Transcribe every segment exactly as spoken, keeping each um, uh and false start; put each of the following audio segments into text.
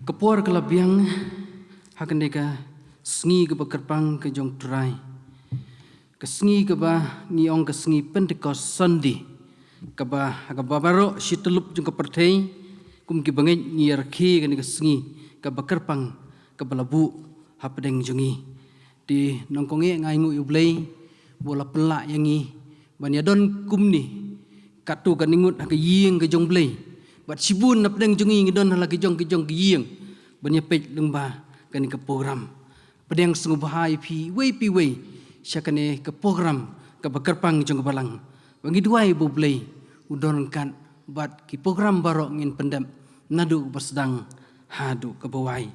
Ka por ka la biang ha kane ka sngi kaba kyrpang ka jong Trai. Ka sngi kaba ngi ong ka sngi Pentecost Sunday, kaba ha kaba baroh shi tyllup jong ka pyrthei kum ki bangeit ngi ïa rakhe kane ka sngi kaba kyrpang kaba la buh hapdeng jong ngi. Te nongkong eh, nga ainguh ïa U Blei ba u la pynlah ïa ngi ban ïa don kumne, katto katne ngut ha ka ïing ka jong U Blei. Bad shibun napdeng jong ngi ngi don ha la ki jong ki jong ki ïing ban ïa peit lyngba kane ka program. Pdiang sngewbha ïa phi iwei pa iwei sha kane ka program kaba kyrpang jong ka balang. Ba ngi duwai ba U Blei u don ryngkat bad ki program baroh ngin pyndep naduh kaba sdang haduh kaba wai.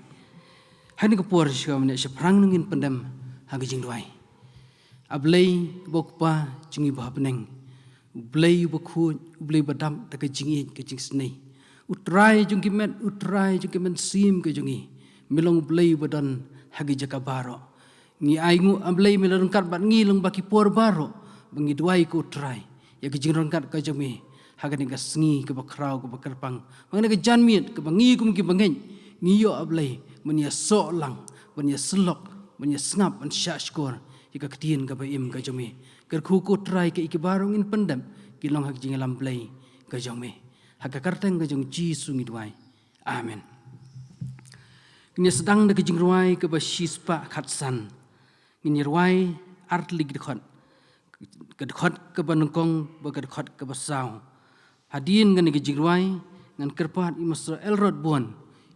Ha kane ka por shuwa mynne shaphrang ngin pyndep ha ka jingduwai. A Blei ba u Kpa jong ngi ba ha bneng, U Blei uba khuid, U Blei ba dap da ka jingïeit ka jingisynei, U Trai jong ki met, U Trai jong ki mynsiem ka jong ngi, me long U Blei uba don ha ki jaka baroh. Ngi ainguh A Blei me la ryngkat bad ngi lyngba ki por baroh ba ngi duwai ko Trai ïa ka jingryngkat ka jong me ha kane ka sngi kaba khraw kaba kyrpang, ha kane ka janmiet kaba ngi kum ki bangeit ngi ïoh A Blei ban ïa soh lang, ban ïa syllok, ban ïa sngap, ban shah shkor ïa ka ktien kaba im ka jong me. Kyrkhu ko Trai, kaei kaba ruh ngin pyndep ki long ha ka jingïalam Blei ka jong me. Ha ka kyrteng ka jong Jisu ngi duwai. Amen. Ngin ïa sdang da ka jingrwai kaba shispah khatsan. Ngin ïa rwai artylli ki dkhot. Ka dkhot kaba nyngkong bad ka dkhot kaba saw. Hadien kane ka jingrwai ngan kyrpad ïa u Master Elrod Bon,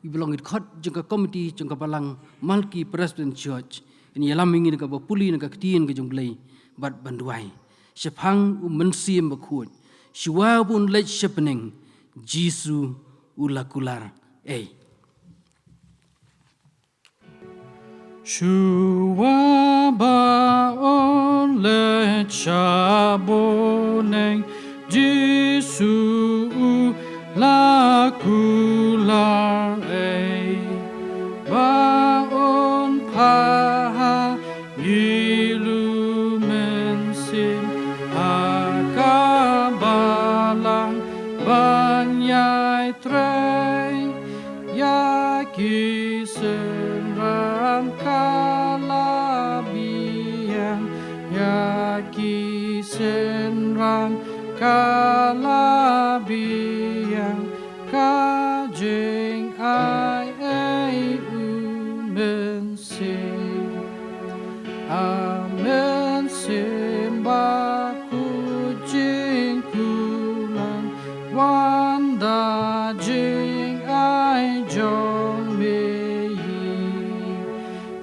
iba long i dkhot jong ka komiti jong ka balang Malki Presbyterian Church, in ïalam ïa ngi da kaba pule na ka ktien ka jong U Blei bad ban duwai. Shaphang u Mynsiem Bakhuid. Shuwa ba un leit sha bneng, Jisu u la kular ei. Shuwa ba un leit sha bneng, Jisu u la kular ei. Ba un phah ha ngi u Mynsiem ha ka balang ban ïai trei ïa ki synran ka la biang, ïa ki synran ka la biang, ka jingai ei u Mynsiem. A Mynsiem Bakhuid jingkular, wan da jingai jong me ïa ngi.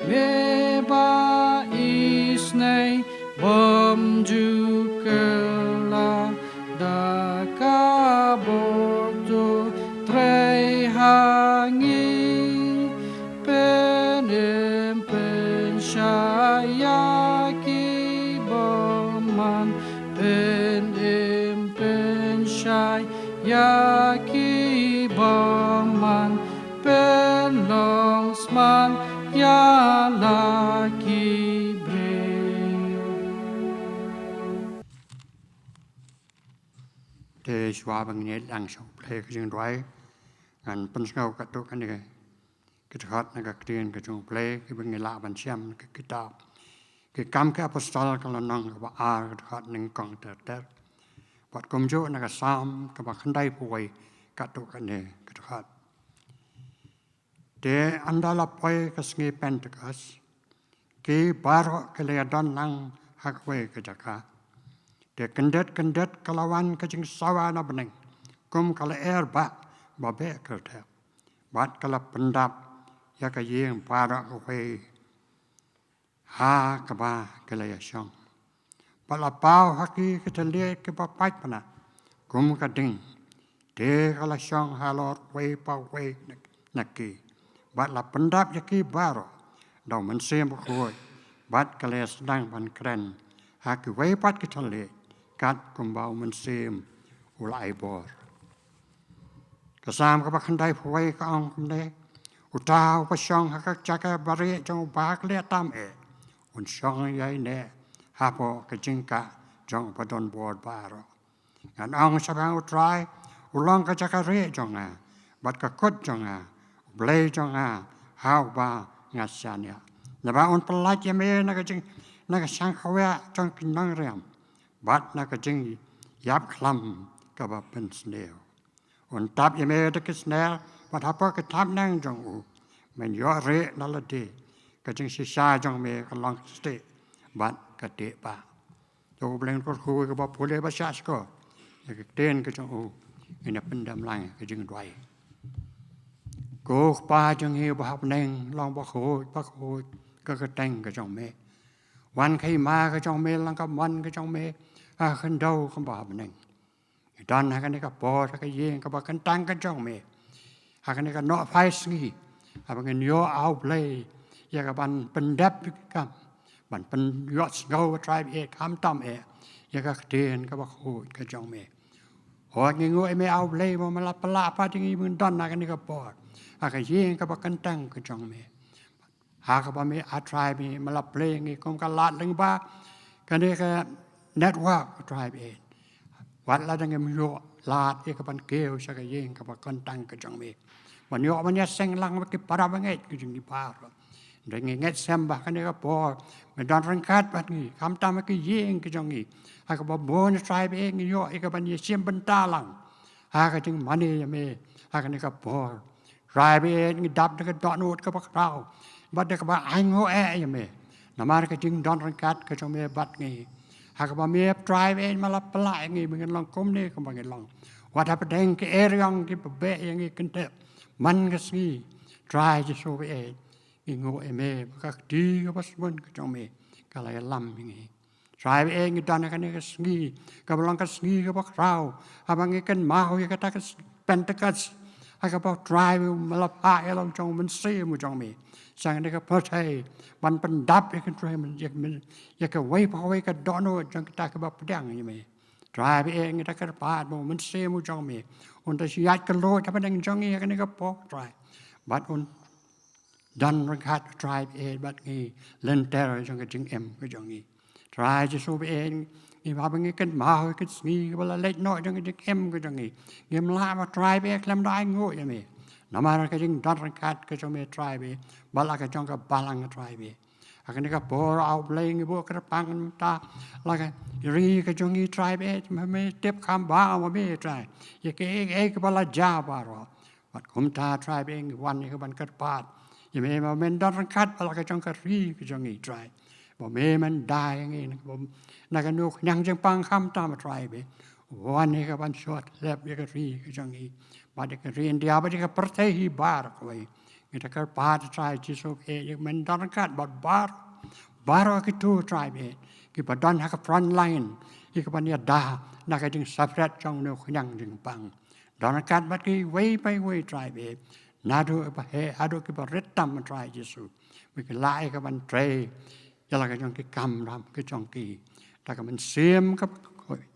Me ba isynei bym ju kylla, da ka bor to trei ha ngi. Pynim pynshai ïa ki bymman, pynim pynshai ïa ki bymman, pynlong smat ïa la ki briew. Te shuwa ba ngin ïa lang sha U Blei ka jingduwai, ngan pynsngew katto katne ki dkhot na ka ktien ka jong U Blei kiba ngi lah ban shem na ka kitab Ki Kam ki Apostol ka lynnong kaba ar, ka dkhot nyngkong ter ter. Bad kumjuh na ka Salm kaba khyndaiphew wei, katto katne ki dkhot. Te ynda la poi ka sngi Pentekost, ki baroh ki la ïadon lang ha kawei ka jaka. Te kyndit kyndit ka la wan ka jingsawa na bneng, kum ka lyer bah ba beh kyrthep. Bad ka la pyndap ïa ka ïing baroh kawei ha kaba ki la ïashong. Bad la paw ha ki ki thylliej kiba pait bnat kum ka ding. Te ka la shong halor uwei pa uwei na ki, bad la pyndap ïa ki baroh da u Mynsiem Bakhuid, bad ka la ïasdang ban kren ha kiwei pat ki thylliej, kat kumba u Mynsiem u la ai bor. Ka Salm kaba khyndaiphew wei ka ong kumne: Uta uba shong ha ka jaka barieh jong u Bahakhlieh tam eh, un shong ïaineh hapoh ka jingkah jong u Badonbor baroh. Ngan ong shaphang u Trai: U long ka jaka rieh jong nga bad ka kut jong nga, u Blei jong nga, ha uba nga shaniah. Naba un pyllait ïa me na ka jing, na ka shang khawiah jong ki nongriam, bad na ka jingïap khlam kaba pynsniew. Un tap ïa me da ki sner, bad hapoh ka thapniang jong u men ïoh rieh na lade. Ka jingshisha jong me ka long ka stieh bad ka tieh bah. To U Blei un kyrkhu ïa kaba pule ba shahshkor ïa ka ktien ka jong u. Ngin ïa pyndem lang ïa ka jingduwai. Ko Kpa jong ngi uba ha bneng, long bakhuid bakhuid ka kyrteng ka jong me. Wan ka hima ka jong me, long ka mon ka jong me ha khyndew kumba ha bneng. Ngi don ha kane ka por ha ka ïing kaba kyntang ka jong me, ha kane ka nohphai sngi, haba ngin ïoh, A Blei, ïa kaban pyndep ïa ka kam, ban pyn-, ïohsngew, A Trai baieit, khamtam eh ïa ka ktien kaba khuid ka jong me. Hooid, ngi nguh ïa me, A Blei, ba me la pynlah pat ïa ngi ban don ha kane ka por ha ka ïing kaba kyntang ka jong me. Ha kaba me, A Trai, me la plie ïa ngi kum ka lad lyngba kane ka network, A Trai baieit. Wat la dang ngim ïoh lad ïa kaban kiew sha ka ïing kaba kyntang ka jong me, ban ïoh ban ïaseng lang bad ki para bangeit ka jong ngi baroh. Hynrei ngi ngeit sem ba ha kane ka por me don ryngkat bad ngi, khamtam ha ka ïing ka jong ngi. Ha kaba bun, A Trai baieit, ngi ïoh ïa kaban ïashim bynta lang ha ka jingmane ïa me ha kane ka por. Trai baieit, ngi dap da ka dohnud kaba khraw bad da kaba ainguh eh ïa me, namar ka jingdon ryngkat ka jong me bad ngi. Ha kaba me, Trai baieit, me la pynlah ïa ngi ba ngin long kumne kumba ngi long, wat hapdeng ki eriong kiba beh ïa ngi kyntep man ka sngi. Trai Jisu baieit, ngi nguh ïa me ba ka kti kaba sbun ka jong me ka la ïalam ïa ngi. Trai baieit, ngi don ha kane ka sngi kaba long ka sngi kaba khraw, haba ngi kynmaw ïa kata ka s-, Pentekost, ha kaba, Trai, me la phah ïa la u jong u Mynsiem u jong me sha kane ka pyrthei ban pyndap ïa ka, Trai, ïa ka, ïa kawei pa kawei ka dohnud jong kita kiba pdiang ïa me. Trai baieit, ngi da kyrpad ba u Mynsiem u jong me un da shah ïaid kylluid hapdeng jong ngi ha kane ka por, Trai, bad un don ryngkat, Trai baieit, bad ngi lynter jong ka jingim ka jong ngi. Trai Jisu baieit, ngi, haba ngi kynmaw ïa ka sngi kaba la leit noh jong ka jingim ka jong ngi, ngim lah, Trai baieit, khlem da ainguh ïa me, namar ka jingdon ryngkat ka jong me, Trai baieit, bad la ka jong ka balang, Trai baieit. Ha kane ka por, A Blei, ngi buh kyrpang mynta la ka ri ka jong ngi, Trai baieit, me, me tip kham bha ma me, Trai, ïa kiei kiei kiba la jia baroh. Bad kumta, Trai baieit, ngi wan ïa kaban kyrpad ïa me, ba men don ryngkat bad la ka jong ka ri ka jong ngi, Trai, ba me men da ïa ngi na ka, na kano ka khñiang jingpang khamtam, Trai baieit, wan ïa kaban sot lep ïa ka ri ka jong ngi, bad ïa ka ri India, bad ïa ka pyrthei hi baroh kawei. Ngi da kyrpad, Trai Jisu baieit, ïa men don ryngkat bad bar, baroh kito, Trai baieit, kiba don ha ka front line ïa kaban ïada na ka jingsafriat jong kano ka khñiang jingpang. Don ryngkat bad kiwei pa kiwei, Trai baieit, naduh ba heh haduh kiba rit tam, Trai Jisu, ba kin lah ïa kaban trei ïa la ka jong ki kamram ka jong ki da ka mynsiem kaba khuid,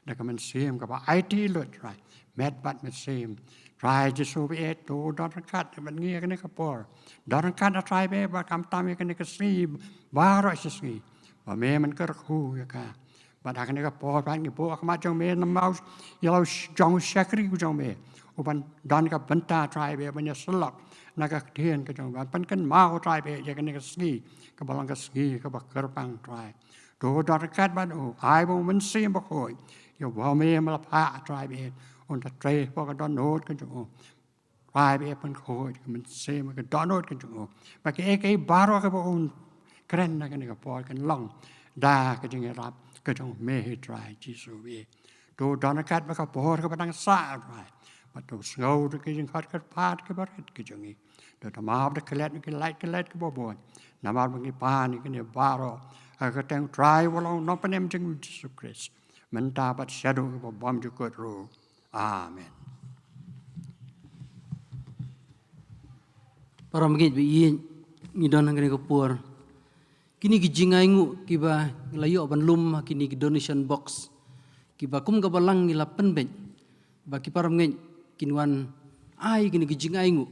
da ka mynsiem kaba aiti lut, Trai, met bad mynsiem. Trai Jisu baieit, to don ryngkat bad ngi ha kane ka por, don ryngkat, A Trai baieit, bad khamtam ha kane ka sngi baroh shi sngi, ba me men kyrkhu ïa ka. Bad ha kane ka por pat ngi buh ha khmat jong me namar ïa la u sh-, jong u shakri u jong me, uban don ka bynta, Trai baieit, ban ïasyllok na ka ktien ka jong me, ban pynkynmaw, Trai baieit, ïa kane ka sngi kaba long ka sngi kaba kyrpang, Trai. To don ryngkat bad u, ai ba u Mynsiem Bakhuid, ïa uba me, me la phah, Trai baieit, un da trei hapoh ka dohnud ka jong u. Trai baieit, pynkhuid ka mynsiem, ka dohnud ka jong u, ba kiei kiei baroh kiba un kren ha kane ka por kin long da ka jingïarap ka jong me hi, Trai Jisu baieit. To don ryngkat bad ka por kaba dang sah, Trai, bad to sngew da ki jingkhot kyrpad kiba rit ki jong ngi. To thymmai da ka lad, ki lait, ka lait kaba bun, namar ba ngi pan ïa kine baroh ha ka kyrteng Trai uba long u Nongpynim jong ngi, Jisu Khrist, mynta bad shaduh kiba bymjukut ruh. Amen. Para bangeit ba ïeit, ngi don ha kane ka por, kine ki jingainguh kiba ngi la ïoh ban lum ha kine ki donation box, kiba kum ka balang ngi la pynbeit ba ki para bangeit kin wan ai kine ki jingainguh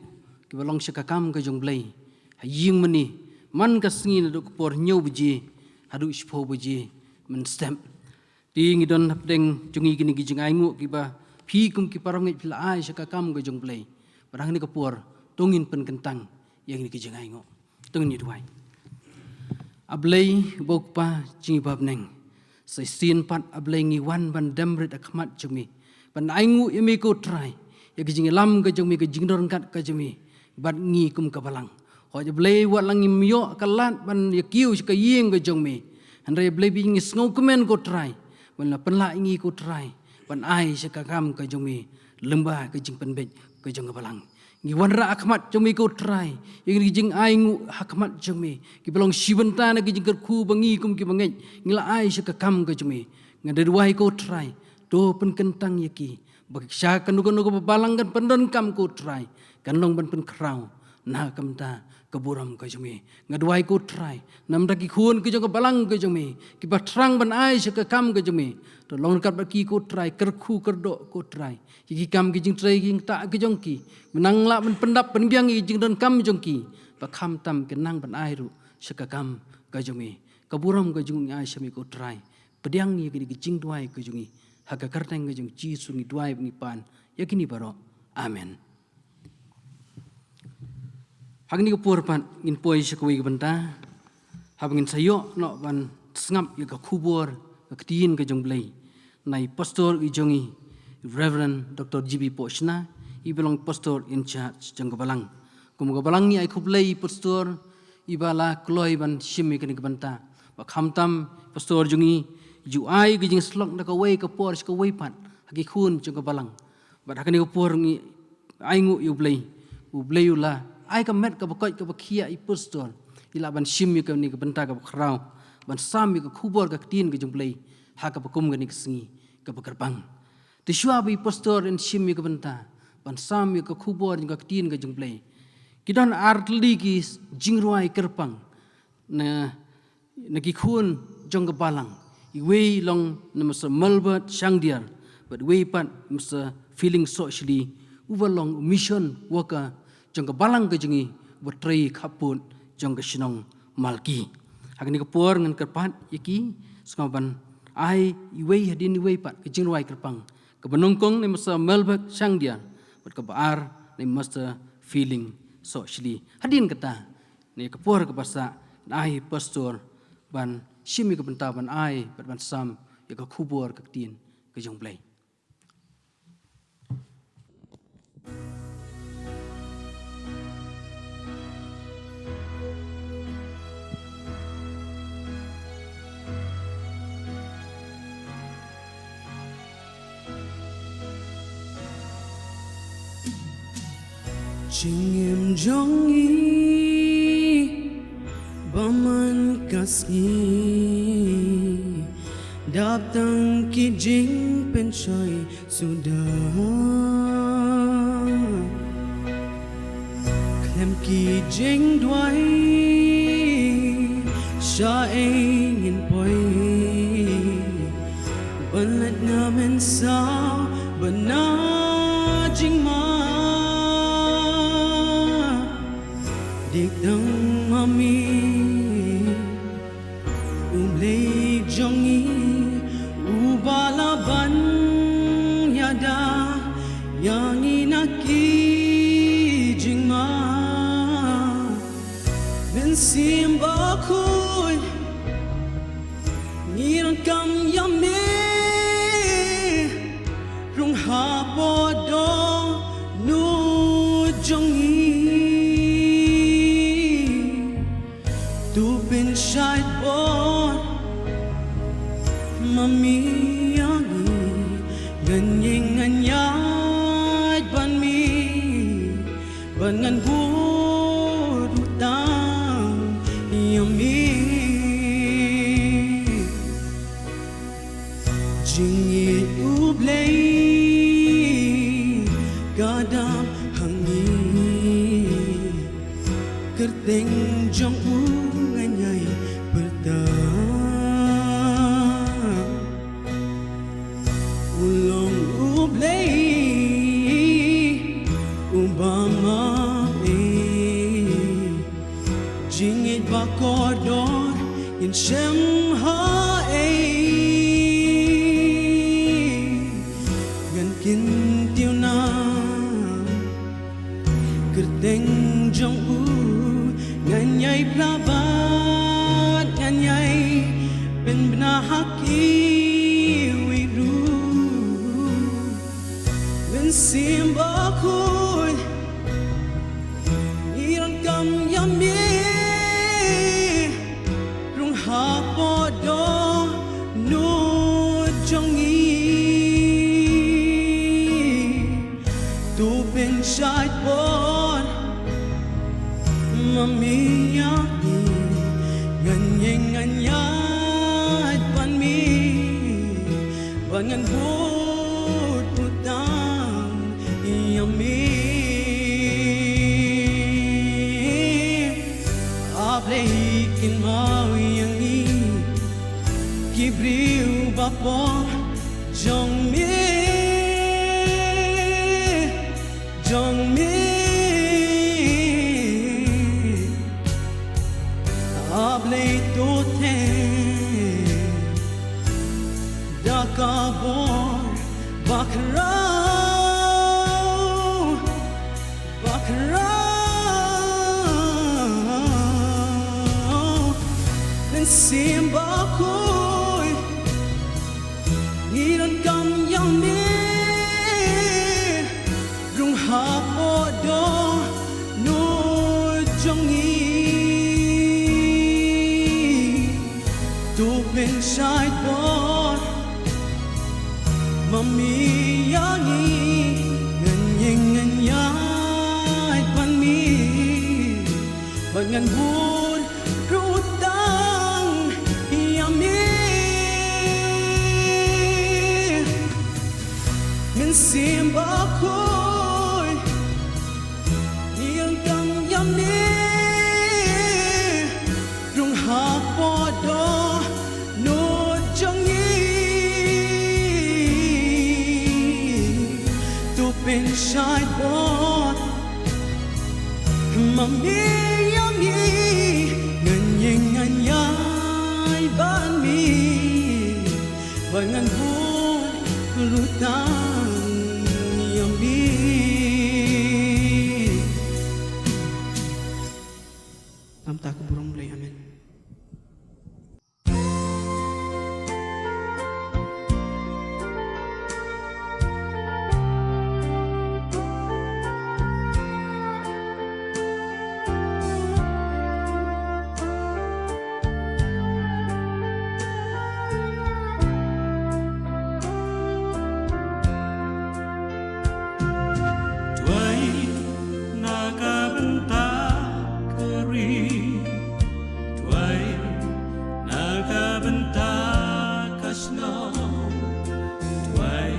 kiba long sha ka kam ka jong U Blei ha ïing mane, man ka sngi naduh ka por hynñiew baje haduh shiphew baje mynstep. Te ngi don hapdeng jong ngi kine ki jingainguh kiba phi kum ki para bangeit phi la ai sha ka kam ka jong U Blei. Bad ha kane ka por, To ngin pynkyntang ïa kine ki jingainguh. To ngin ïa duwai. A Blei, uba U Kpa jong ngi ba ha bneng. Sa shisien pat A Blei ngi wan ban dem rit ha khmat jong me. Ban ainguh ïa me ko Trai. Ïa ka jingïalam ka jong me, ka jingdon ryngkat ka jong me bad ngi kum ka balang. Hooid A Blei, wat la ngim ïoh ka lad ban ïa kiew sha ka ïing ka jong me. Hynrei A Blei, ba ngi sngewkmen ko Trai. Ban la pynlah ïa ngi ko Trai. Ban ai sha ka kam ka jong me. Lyngba ka jingpynbeit ka jong ka balang. Ngi wanrah ha khmat jong me ko Trai. Ïa kine ki jingainguh ha khmat jong me. Kiba long shi bynta na ki jingkyrkhu ba ngi kum kiba ngeit ngi la ai sha ka kam ka jong me. Nga da duwai ko Trai. To pynkyntang ïa ki. Ba sha kano kano kaba balang kan pyndonkam ko Trai. Kan long ban pynkhraw na ka bynta ka burom ka jong me. Nga duwai ko Trai. Na ka bynta ki khun ki jong ka balang ka jong me. Kiba thrang ban ai sha ka kam ka jong me. To long ryngkat bad ki ko Trai. Kyrkhu kyrdoh ko Trai. Ïa ki kam ki jingtrei ki jingktah ki jong ki. Mynta lah ban pyndap pynbiang ïa ki jingdonkam jong ki. Ba khamtam kin nang ban ai ruh sha ka kam ka jong me. Ka burom ka jong ngi ai sha me ko Trai. Pdiang ïa kine ki jingduwai ka jong ngi. Ha ka kyrteng ka jong U Jisu ngi duwai ba ngi pan. Ïa kine baroh. Amen. Ha kane ka por pat ngin poi sha kawei ka bynta. Haba ngin sa ïoh noh ban sngap ïa ka khubor ka ktien ka jong U Blei. Na i pastor i jong ngi Reverend Doctor G B Pohshna, iba long pastor in charge jong ka balang. Kum ka balang ngi ai khublei i pastor iba la kloi ban shim ïa kane ka bynta. Ba khamtam pastor jong ngi ju ai ka jingsyllok na kawei ka por sha kawei pat ha ki khun jong ka balang. Bad ha kane ka por ngi ainguh ïa U Blei. U Blei u la ai ka met kaba koit kaba khiah ïa i pastor. I lah ban shim ïa kane ka bynta kaba khraw. Ban sam ïa ka khubor ka ktien ka jong U Blei. Ha kaba kum kane ka sngi kaba kyrpang. Te shuwa ba i pastor in shim ïa ka bynta. Ban sam ïa ka khubor jong ka ktien ka jong U Blei. Ki don ar tylli ki jingrwai kyrpang. Na na ki khun jong ka balang. Iwei long na Mister Melbert Shangdiar, bad iwei pat Mister Feeling Sohshli, uba long mission worker jong ka balang ka jong ngi, uba trei khappud jong ka shnong Malki. Ha kane ka por ngan kyrpad ïa ki, sngewbha ban ai iwei hadien iwei pat ka jingrwai kyrpang. Kaba nyngkong na Mister Melbert Shangdiar, bad kaba ar na Mister Feeling Sohshli. Hadien kata, na ka por kaba sah, ngan ai pastor ban shim ïa ka bynta ban ai bad ban sam ïa ka khubor ka ktien ka jong U Blei. Jingim jong ngi ba man ka sngi, dap tang ki jingpynshoi suda. Khlem ki jingduwai, shaei ngin poi? Ban leit na mynsaw bad na jingma. Dei tang ma me, U Blei jong ngi, uba la ban ïada ïa ngi na ki jingma. Mynsiem Bakhuid, ngi donkam ïa me, rung hapoh dohnud jong ngi. To pynshait bor ma me ïa ngi, ngan ïeng ngan ïaid bad me, bad ngan bud tang ïa me. Jingïeit U Blei ka dap ha ngi, kyrteng jong u ngan ïai pyrta. U long U Blei uba map ei. Jingïeit ba kordor ngin shem ha ei? Ngan kyntiew na kyrteng jong u, ngan ïai phla bad ngan ïai pynbna ha kiwei ruh. Mynsiem Bakhuid, ngi donkam ïa me, rung hapoh dohnud jong ngi. To pynshait bor ma me ïa ngi, ngan ïeng ngan ïaid bad me, bad ngan bud ruh tang ïa me. A Blei kynmaw ïa ngi ki briew ba pop jong me, jong me. A Blei, to them da ka bor ba khraw, ba khraw. Mynsiem Bakhuid, ngi donkam ïa me, rung hapoh dohnud jong ngi. To pynshait bor ma me ïa ngi, ngan ïeng ngan ïaid bad me, bad ngan bud ruh tang ïa me. Mynsiem Bakhuid, ngi donkam ïa me, rung hapoh dohnud jong ngi. To pynshait bor ma me ïa ngi, ngan ïeng ngan ïaid bad me, bad ngan bud ruh tang ïa me. Namar ka burom U Blei. Amen. Duwai na ka bynta ka ri, duwai na ka bynta ka shnong, duwai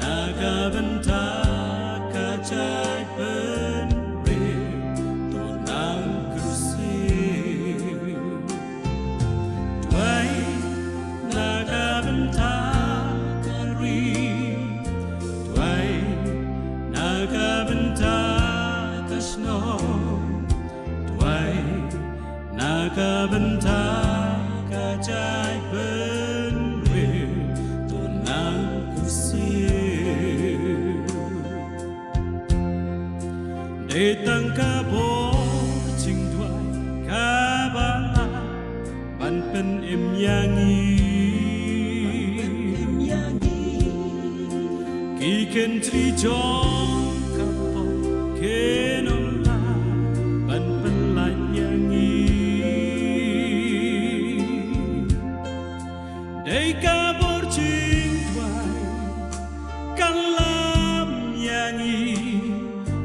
na ka bynta ka jaitbynriew, to nang kyrsiew. Duwai na ka bynta ka ri, duwai na ka bynta ka shnong, duwai na ka bynta ka jaitbynriew, to nang kyrsiew. Dei tang ka bor jingduwai kaba lah ban pynim ïa ngi. Ki kynthei jong ka pop kin ym lah ban pynlait ïa ngi. Dei ka bor jingduwai ka lam ïa ngi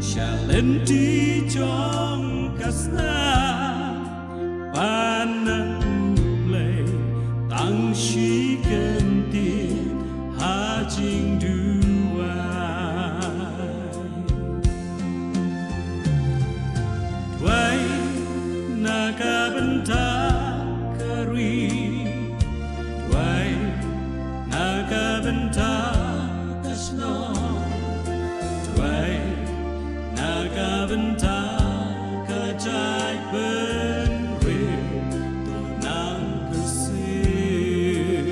sha lynti jong ka snam. Ba na U Blei tang shi kyntien ha jingduwai. Duwai na ka bynta ka ri, duwai na ka bynta ka shnong, duwai na ka bynta ka jaitbynriew, to nang kyrsiew.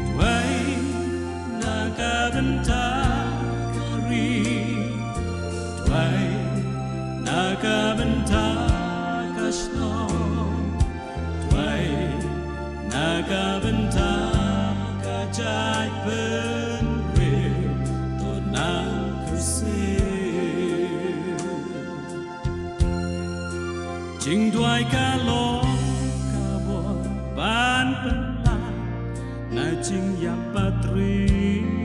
Duwai na ka bynta ka ri, duwai Na ka bynta ka shnong, duwai na ka bynta ka jaitbynriew, to nang kyrsiew. Jingduwai ka long ka bor ban pynlait na jingïap bad rieh.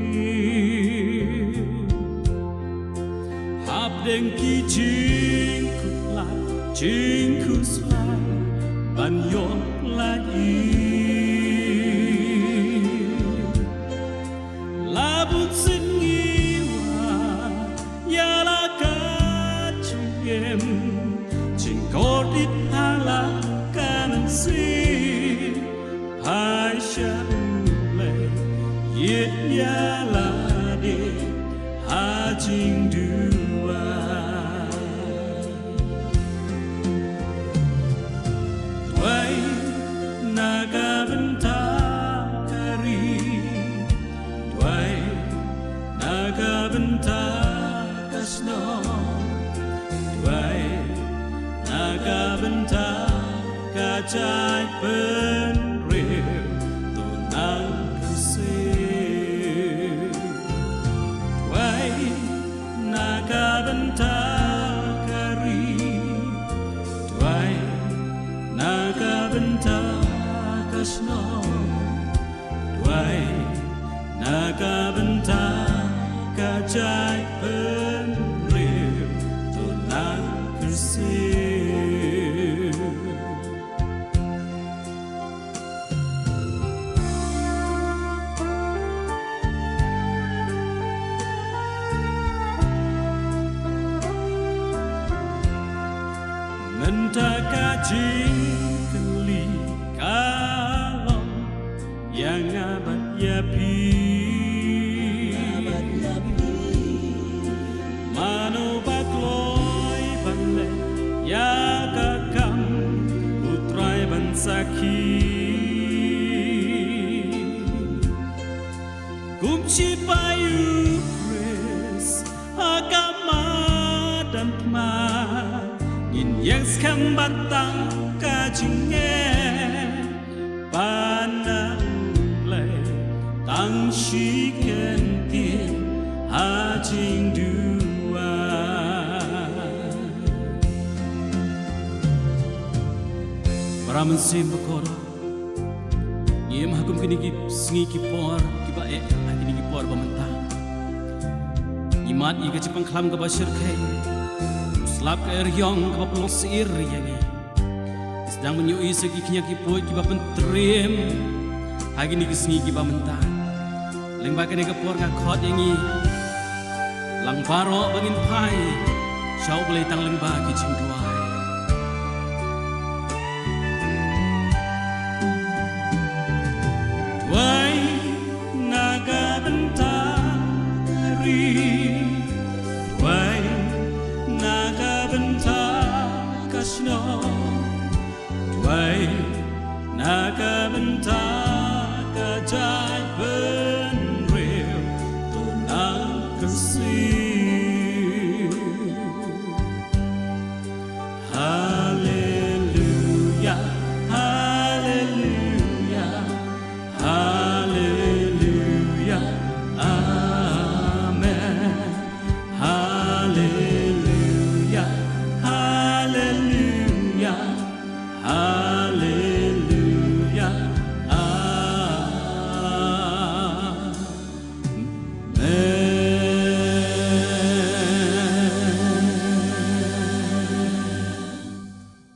Hapdeng ki jingkutlad jingkhuslai ban ïoh lait ïing, la bunsien ngi wan ïa la ka jingim, jingkordit ha la ka mynsiem. Phai sha U Blei, ïeit ïa lade ha jingduwai. Duwai na ka bynta ka ri, duwai na ka bynta ka shnong, duwai na ka bynta ka jaitbynriew, to nang kyrsiew. Duwai na ka bynta ka ri, duwai na ka bynta ka shnong, duwai na ka bynta ka jaitbynriew, to nang kyrsiew. Mynta ka jingkylli ka long ïa nga bad ïa phi. Mano ba kloi ban leh ïa ka kam U Trai ban sakhi? Kum shipai U Khrist ha ka madan thma, ngin ïeng skhem ban tang ka jingeh. Ba na U Blei tang shi kyntien ha jingduwai. Para mynsiem bakordor, ngi im ha kum kine ki sngi ki por kiba eh, ha kine ki por ba mynta. Ngi mad ïa ka jingpang khlam kaba shyrkhei, u slap ka eriong kaba pynlong syier ïa ngi. Sdang ban ïohi sa ki khñiang ki puid kiba pyntriem ha kine ki sngi kiba mynta. Lyngba kane ka por nga khot ïa ngi lang baroh ba ngin phai sha U Blei tang lyngba ki jingduwai. Duwai na ka bynta ka ri, duwai na ka bynta ka shnong, duwai na ka bynta ka jaitbynriew, to nang kyrsiew. Haleluya, haleluya, haleluya, amen. Haleluya, haleluya, haleluya, amen.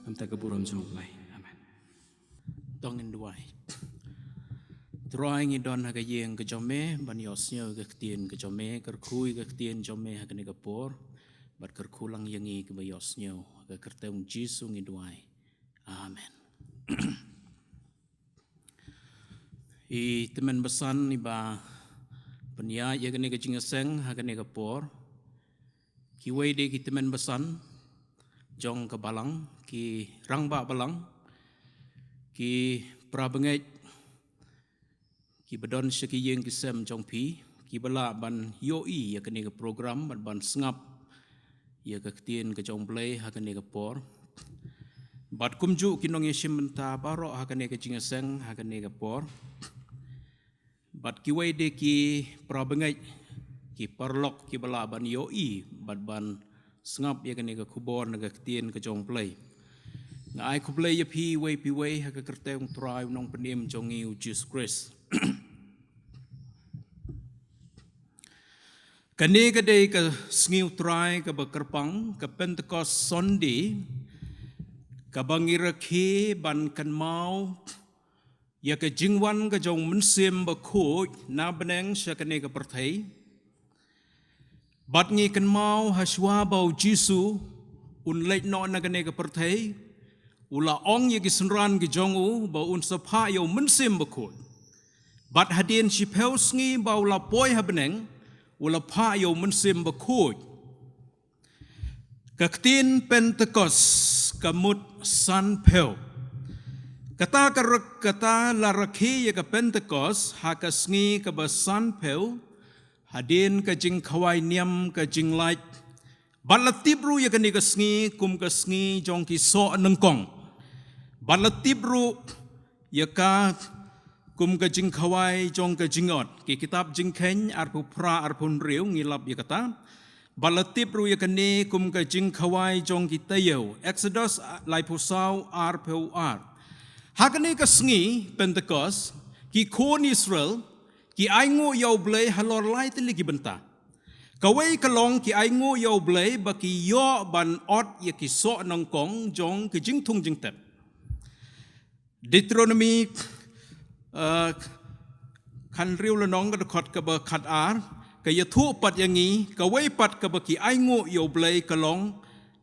Namta ka burom jong U Blei. Amen. To ngin duwai. Trai, ngi don ha ka ïing ka jong me ban ïohsngew ka ktien ka jong me, kyrkhu ïa ka ktien jong me ha kane ka por, bad kyrkhu lang ïa ngi kiba ïohsngew, ha ka kyrteng Jisu ngi duwai. Amen. I tymmen basan iba pynïaid ïa kane ka jingïaseng ha kane ka por, kiwei de ki tymmen basan jong ka balang, ki rangbah balang, ki para bangeit kiba don sha ki ïing ki sem jong phi, kiba lah ban ïohi ïa kane ka program bad ban sngap ïa ka ktien ka jong Blei ha kane ka por. Bad kumjuh ki nongïashim bynta baroh ha kane ka jingïaseng ha kane ka por. Bad kiwei de ki parabangeit, ki paralok kiba lah ban ïohi bad ban sngap ïa kane ka khubor na ka ktien ka jong Blei. Nga ai khublei ïa phi wei pa wei ha ka kyrteng u Trai u Nongpynim jong ngi u Jisu Khrist. Kane ka dei ka sngi u Trai kaba kyrpang, ka Pentecost Sunday, kaba ngi rakhe ban kynmaw ïa ka jingwan ka jong u Mynsiem Bakhuid na bneng sha kane ka pyrthei. Bad ngi kynmaw hashwa ba u Jisu un leit noh na kane ka pyrthei, u la ong ïa ki synran ki jong u ba un sa phah ïa u Mynsiem Bakhuid. Bad hadien shiphew sngi ba u la poi ha bneng, u la phah ïa u Mynsiem Bakhuid. Ka ktien Pentecost ka mut sanphew. Kata ka rak-, kata la rakhe ïa ka Pentecost ha ka sngi kaba sanphew, hadien ka jingkhawai niam ka jinglait. Bad la tip ruh ïa kane ka sngi kum ka sngi jong ki soh nyngkong. Bad la tip ruh ïa ka kum ka jingkhawai jong ka jingot. Ki kitab Jingkheiñ arphew phra arphew hynriew ngi lap ïa kata. Bad la tip ruh ïa kane kum ka jingkhawai jong ki taïew. Exodus laiphew saw arphew ar. Ha kane ka sngi Pentecost, ki khun Israel ki ainguh ïa u Blei halor lai tylli ki bynta. Kawei ka long ki ainguh ïa u Blei ba ki ïoh ban ot ïa ki soh nyngkong jong ki jingthung jingtep. Deuteronomy, eh, khathynriew lynnong ka dkhot kaba khatar, ka ïathuh pat ïa ngi, kawei pat kaba ki ainguh ïa u Blei ka long,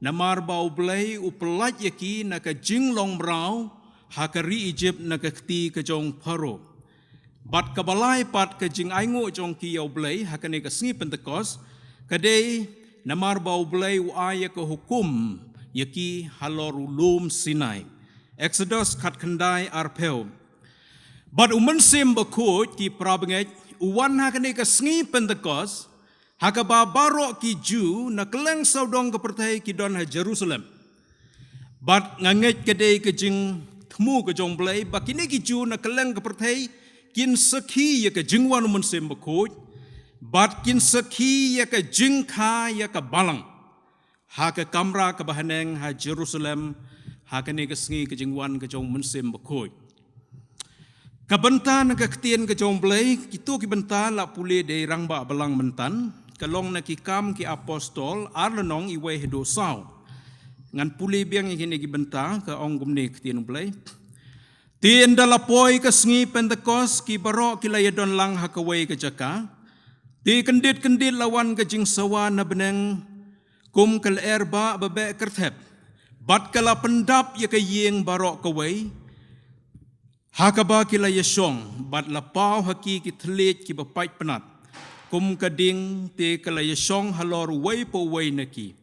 namar ba u Blei u pyllait ïa ki na ka jinglong mraw, ha ka ri Egypt na ka kti ka jong Pharaoh. Bad kaba lai pat ka jingainguh jong ki ïa u Blei, ha kane ka sngi Pentecost, ka dei namar ba u Blei u ai ïa ka hukum ïa ki halor u lum Sinai. Exodus khatkhyndai arphew. Bad u Mynsiem Bakhuid ki parabangeit, u wan ha kane ka sngi Pentecost, ha kaba baroh ki Jiw na kylleng sawdong ka pyrthei ki don ha Jerusalem. Bad nga ngeit ka dei ka jingthmu ka jong Blei, ba kine ki Jiw na kylleng ka pyrthei, kin sakhi ïa ka jingwan u Mynsiem Bakhuid, bad kin sakhi ïa ka jingkha ïa ka balang. Ha ka kamra kaba haneng ha Jerusalem, ha kane ka sngi ka jingwan ka jong u Mynsiem Bakhuid. Ka bynta na ka ktien ka jong Blei, kito ki bynta la pule da i rangbah balang myntan, ka long na Ki Kam ki Apostol, ar lynnong iwei haduh saw. Ngan pule biang ïa kine ki bynta, ka ong kumne ka ktien u Blei. Te ynda la poi ka sngi Pentecost, ki baroh ki la ïadon lang ha kawei ka jaka. Te kyndit kyndit la wan ka jingsawa na bneng, kum ka lyer ba beh kyrthep. Bad ka la pyndap ïa ka ïing baroh kawei. Ha kaba ki la ïashong, bad la paw ha ki ki thylliej kiba pait pnat. Kum ka ding te ka la ïashong halor uwei pa uwei na ki.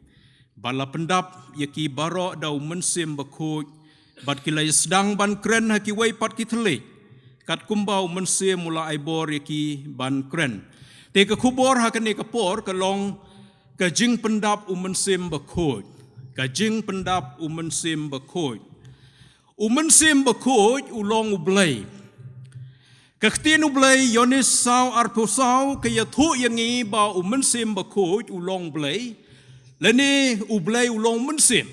Bad la pyndap ïa ki baroh da u Mynsiem Bakhuid, bad ki la ïasdang ban kren ha kiwei pat ki thylliej. Katkum ba u Mynsiem u la ai bor ïa ki ban kren. Te ka khubor ha kane ka por ka long ka jingpyndap u Mynsiem Bakhuid. Ka jingpyndap u Mynsiem Bakhuid. U Mynsiem Bakhuid u long u Blei. Ka ktien u Blei, Ïoannis saw arphew saw, ka ïathuh ïa ngi ba u Mynsiem Bakhuid u long Blei, lane u Blei u long Mynsiem.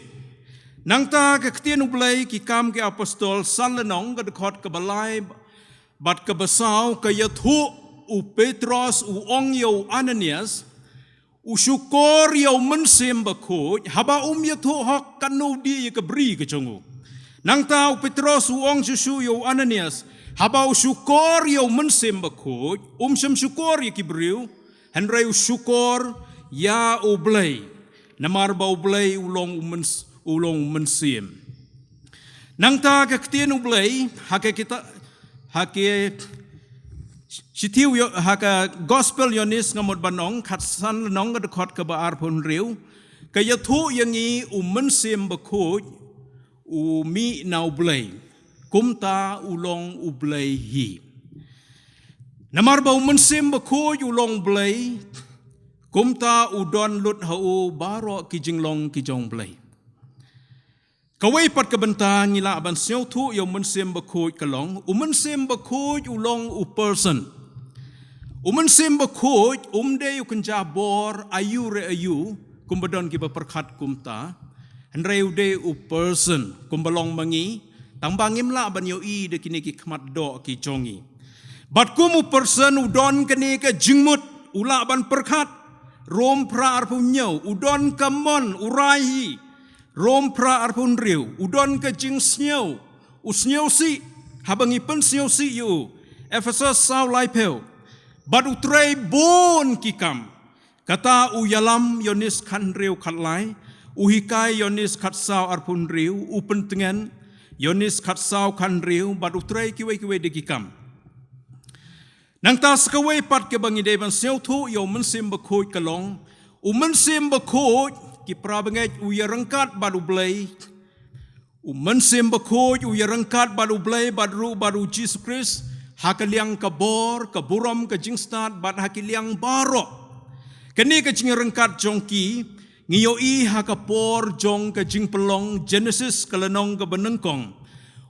Nangta ka ktien u Blei, Ki Kam ki Apostol san lynnong ka dkhot kaba lai bad kaba saw, ka ïathuh u Petros u ong ïa u Ananias, u shukor ïa u Mynsiem Bakhuid, haba um ïathuh hok katno u dih ïa ka bri ka jong u. Nangta u Petros u ong shuh shuh ïa u Ananias, haba u shukor ïa u Mynsiem Bakhuid, um shym shukor ïa ki briew, hynrei u shukor ïa u Blei. Namar ba u Blei u long u Myns-, u long u Mynsiem. Nangta ka ktien u Blei, ha ka kita-, ha ka shithi u Ïo-, ha ka Gospel Ïoannis nga mut ban ong, khatsan lynnong ka dkhot kaba arphew hynriew, ka ïathuh ïa ngi u Mynsiem Bakhuid, u mih na u Blei. Kumta u long u Blei hi. Namar ba u Mynsiem Bakhuid u long Blei, Kumta u don lut ha u baroh ki jinglong ki jong Blei. Kawei pat ka bynta ngi lah ban sngewthuh ïa u Mynsiem Bakhuid ka long, u Mynsiem Bakhuid u long u person. U Mynsiem Bakhuid um dei u kynja bor aïu re aïu, kumba don kiba pyrkhat kumta. Hynrei u dei u person, kumba long ma ngi, tang ba ngim lah ban ïohi da kine ki khmat doh ki jong ngi. Bad kum u person u don kane ka jingmut, u lah ban pyrkhat, Rom phra arphew hynñiew, u don ka mon, u rai hi, Rom phra arphew hynriew, u don ka jingsngew, u sngewsih, haba ngi pynsngewsih ïa u, Ephesos saw laiphew, bad u trei bun ki kam. Kata u ïalam, Ïoannis khathynriew khatlai, u hikai, Ïoannis khatsaw arphew hynriew, u pyntngen, Ïoannis khatsaw khathynriew, bad u trei kiwei kiwei de ki kam. Nangta sa kawei pat kaba ngi dei ban sngewthuh ïa u Mynsiem Bakhuid ka long, u Mynsiem Bakhuid, ki para bangeit, u ïaryngkat bad u Blei, u Mynsiem Bakhuid u ïaryngkat bad u Blei bad ruh bad u Jisu Khrist, ha ka liang ka bor, ka burom, ka jingstad, bad ha ki liang baroh. Kane ka jingïaryngkat jong ki, ngi ïohi ha ka por jong ka jingpynlong, Genesis ka lynnong kaba nyngkong.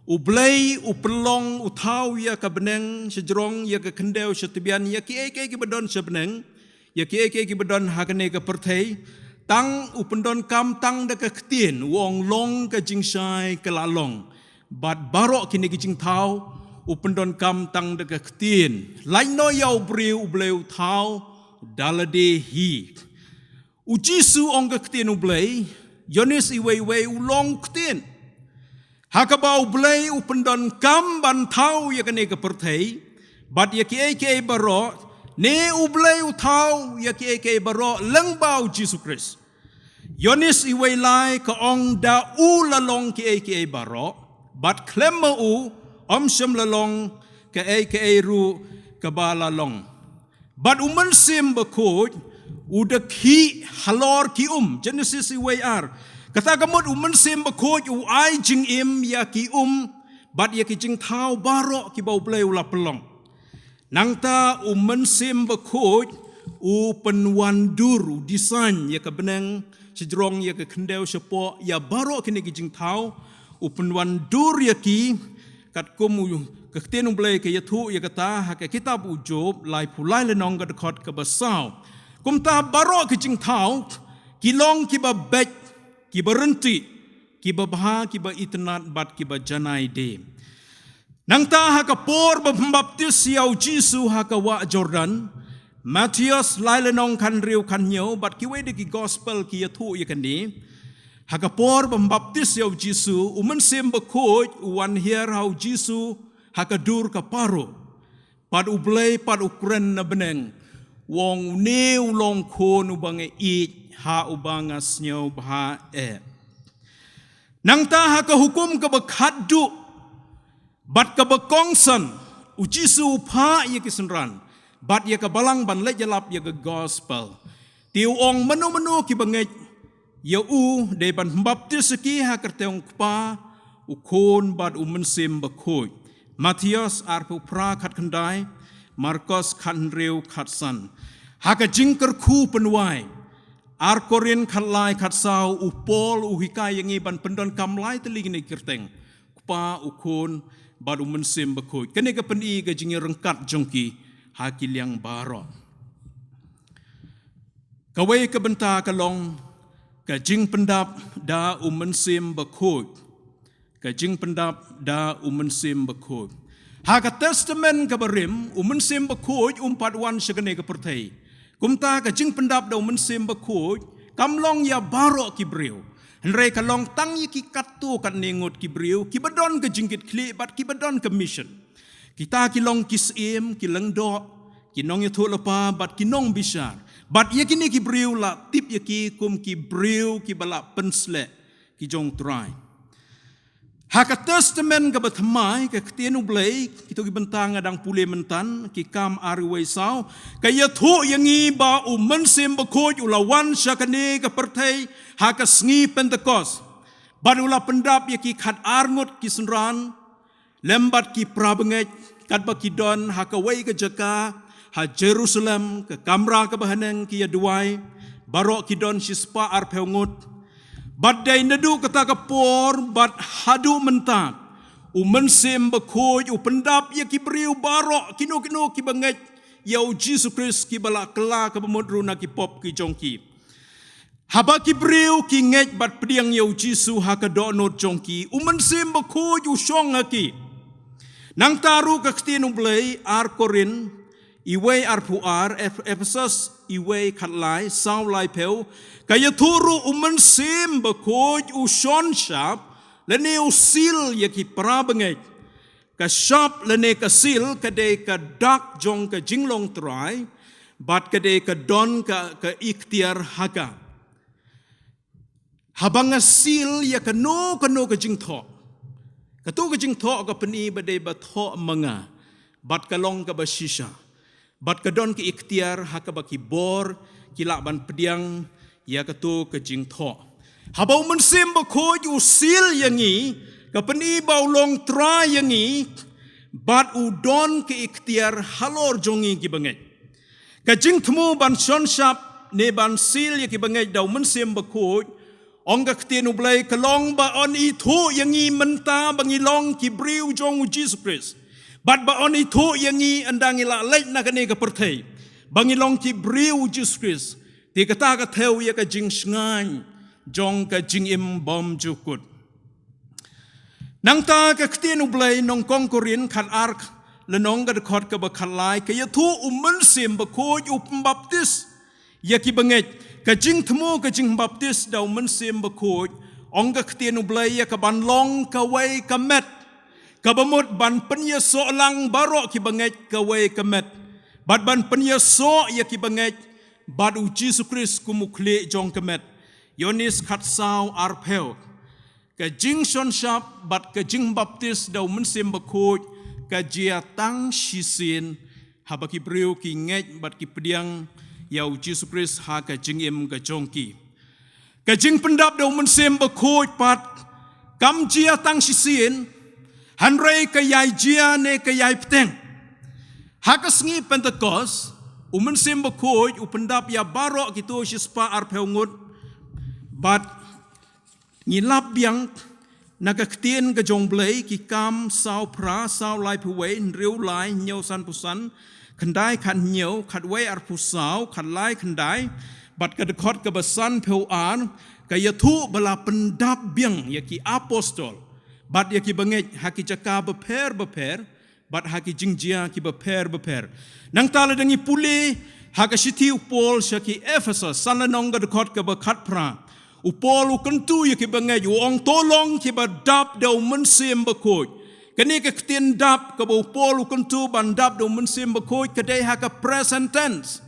U Blei u pynlong, u thaw ïa ka bneng, shajrong, ïa ka khyndew, shatbian, ïa kiei kiei kiba don sha bneng, ïa kiei kiei kiba don ha kane ka pyrthei, tang u pyndonkam tang da ka ktien, u ong long ka jingshai ka la long. Bad baroh kine ki jingthaw, u pyndonkam tang da ka ktien. Lait noh ïa u briew u Blei u thaw, da lade hi. U Jisu ong ka ktien u Blei, Ïoannis iwei iwei u long ktien. Ha kaba u Blei u pyndonkam ban thaw ïa kane ka pyrthei, bad ïa kiei kiei baroh, ne u Blei u thaw ïa kiei kiei baroh, lyngba u Jisu Khrist. Ïoannis iwei lai ka ong da u la long kiei kiei baroh, bad khlem ma u, ym shym la long kaei kaei ruh kaba la long. Bad u Mynsiem Bakhuid, u da khih halor ki um, Genesis iwei ar. Kata ka mut u Mynsiem Bakhuid, u ai jingim ïa ki um, bad ïa ki jingthaw baroh kiba u Blei u la pynlong. Nangta u Mynsiem Bakhuid, u pynwandur, u design, ïa ka bneng, shajrong, ïa ka khyndew, shapoh, ïa baroh kine ki jingthaw, u pynwandur ïa ki, katkum u, ka ktien u Blei ka ïathuh ïa kata, ha ka kitab u Job, laiphew lai lynnong ka dkhot kaba saw. Kumta baroh ki jingthaw, ki long kiba beit, kiba ryntih, kiba bha, kiba itynnad, bad kiba janai de. Nangta ha ka por ba pynbaptis ïa u Jisu ha ka wah Jordan, Mathaios lai lynnong khathynriew khathynñiew, bad kiwei de ki gospel ki ïathuh ïa kane. Ha ka por ba pynbaptis ïa u Jisu, u Mynsiem Bakhuid, u wan hiar ha u Jisu, ha ka dur ka paro. Bad u Blei, bad u kren na bneng. U ong une u long khun uba nga ïeit, ha uba nga sngewbha eh. Nangta ha ka hukum kaba khatduh, bad kaba kongsan, u Jisu u phah ïa ki synran, bad ïa ka balang ban leit ïalap ïa ka gospel. Te u ong mano mano kiba ngeit ïa u, dei ban pynbaptis ïa ki ha ka kyrteng u Kpa, u Khun bad u Mynsiem Bakhuid. Mathaios arphew phra khatkhyndai, Markos khathynriew khatsan. Ha ka jingkyrkhu pynwai, ar Korinth khatlai khatsaw, u Paul u hikai ïa ngi ban pyndonkam lai tylli kine ki kyrteng. Kpa, u Khun, bad u Mynsiem Bakhuid. Kane ka pyni ka jingïaryngkat jong ki ha ki liang baroh. Kawei ka bynta ka long ka jingpyndap da u Mynsiem Bakhuid. Ka jingpyndap da u Mynsiem Bakhuid. Ha ka Testament kaba rim, u Mynsiem Bakhuid um pat wan sha kane ka pyrthei. Kumta ka jingpyndap da u Mynsiem Bakhuid kam long ïa baroh ki briew. Hynrei ka long tang ïa ki katto katne ngut ki briew, kiba don ka jingkitkhlieh bad kiba don ka mission. Kita ki long ki syiem, ki lyngdoh, ki nongïathuhlypa bad ki nongbishar. Bad ïa kine ki briew la tip ïa ki kum ki briew kiba la pynsleh ki jong u Trai. Ha ka Testament kaba thymmai, ka ktien u Blei, kito ki bynta nga dang pule mynta, Ki Kam arwei saw, ka ïathuh ïa ngi ba u Mynsiem Bakhuid u la wan sha kane ka pyrthei ha ka sngi Pentekost. Bad u la pyndap ïa ki khatar ngut ki synran, lem bad ki para bangeit, katba ki don ha kawei ka jaka, ha Jerusalem, ka kamra kaba haneng ki ïa duwai, baroh ki don shispah arphew ngut. Bad dei naduh kata ka por bad haduh mynta, u Mynsiem Bakhuid u pyndap ïa ki briew baroh, kino kino kiba ngeit ïa u Jisu Khrist, kiba la kylla kaba mut ruh na ki pop ki jong ki. Haba ki briew ki ngeit bad pdiang ïa u Jisu ha ka dohnud jong ki, u Mynsiem Bakhuid u shong ha ki. Nangta ruh ka ktien U Blei, ar Korinth, iwei arphew ar, Eph-, Ephesos, iwei khatlai, saw laiphew, ka ïathuh ruh u Mynsiem Bakhuid u shon shap, lane u seal ïa ki para bangeit. Ka shap lane ka seal ka dei ka dak jong ka jinglong trai, bad ka dei ka don ka, ka iktiar ha ka. Haba nga seal ïa kano kano ka jingthoh. Kato ka jingthoh ka pyni ba dei ba thoh ma nga, bad ka long kaba shisha. Bad ka don ka iktiar ha kaba ki bor ki lah ban pdiang ïa kato ka jingthoh. Haba u Mynsiem Bakhuid u seal ïa ngi, ka pyni ba u long trai ïa ngi, bad u don ka iktiar halor jong ngi kiba ngeit. Ka jingthmu ban shon shap ne ban seal ïa kiba ngeit da u Mynsiem Bakhuid, ong ka ktien U Blei, ka long ba yn ithuh ïa ngi mynta ba ngi long ki briew jong u Jisu Khrist. Bad ba yn ithuh ïa ngi ynda ngi la leit na kane ka pyrthei, ba ngi long ki briew u Jisu Khrist. Te kata ka thew ïa ka jingshngaiñ jong ka jingim bymjukut. Nangta ka ktien U Blei, Nyngkong Korinth khatar, lynnong ka dkhot kaba khatlai, ka ïathuh u Mynsiem Bakhuid u pynbaptis ïa kiba ngeit. Ka jingthmu ka jingbaptis da u Mynsiem Bakhuid, ong ka ktien U Blei, ïa ka ban long kawei ka met, kaba mut ban pynïasoh lang baroh kiba ngeit kawei ka met, bad ban pynïasoh ïa kiba ngeit bad u Jisu Khrist kum u khlieh jong ka met. Ïoannis khatsaw arphew. Ka jingshon shap bad ka jingbaptis da u Mynsiem Bakhuid ka jia tang shisien, haba ki briew ki ngeit bad ki pdiang ïa u Jisu Khrist ha ka jingim ka jong ki. Ka jingpyndap da u Mynsiem Bakhuid pat kam jia tang shisien, hynrei ka ïai jia ne ka ïai bteng. Ha ka sngi Pentekost, u Mynsiem Bakhuid u pyndap ïa baroh kito shispah arphew ngut, bad ngi lap biang na ka ktien ka jong U Blei, Ki Kam saw phra, saw laiphew wei, hynriew lai, hynñiew sanphew san, khyndai khathynñiew, khatwei arphew saw, khatlai khyndai, bad ka dkhot kaba sanphew ar, ka ïathuh ba la pyndap biang ïa ki apostol bad ïa kiba ngeit ha ki jaka bapher bapher, bad ha ki jingjia kiba pher bapher. Nangta lada ngi pule ha ka shithi u Paul sha ki Ephesos, san lynnong ka dkhot kaba khatphra, u Paul u kyntu ïa kiba ngeit, u ong, to long kiba dap da u Mynsiem Bakhuid. Kane ka ktien dap kaba u Paul u kyntu ban dap da u Mynsiem Bakhuid ka dei ha ka present tense,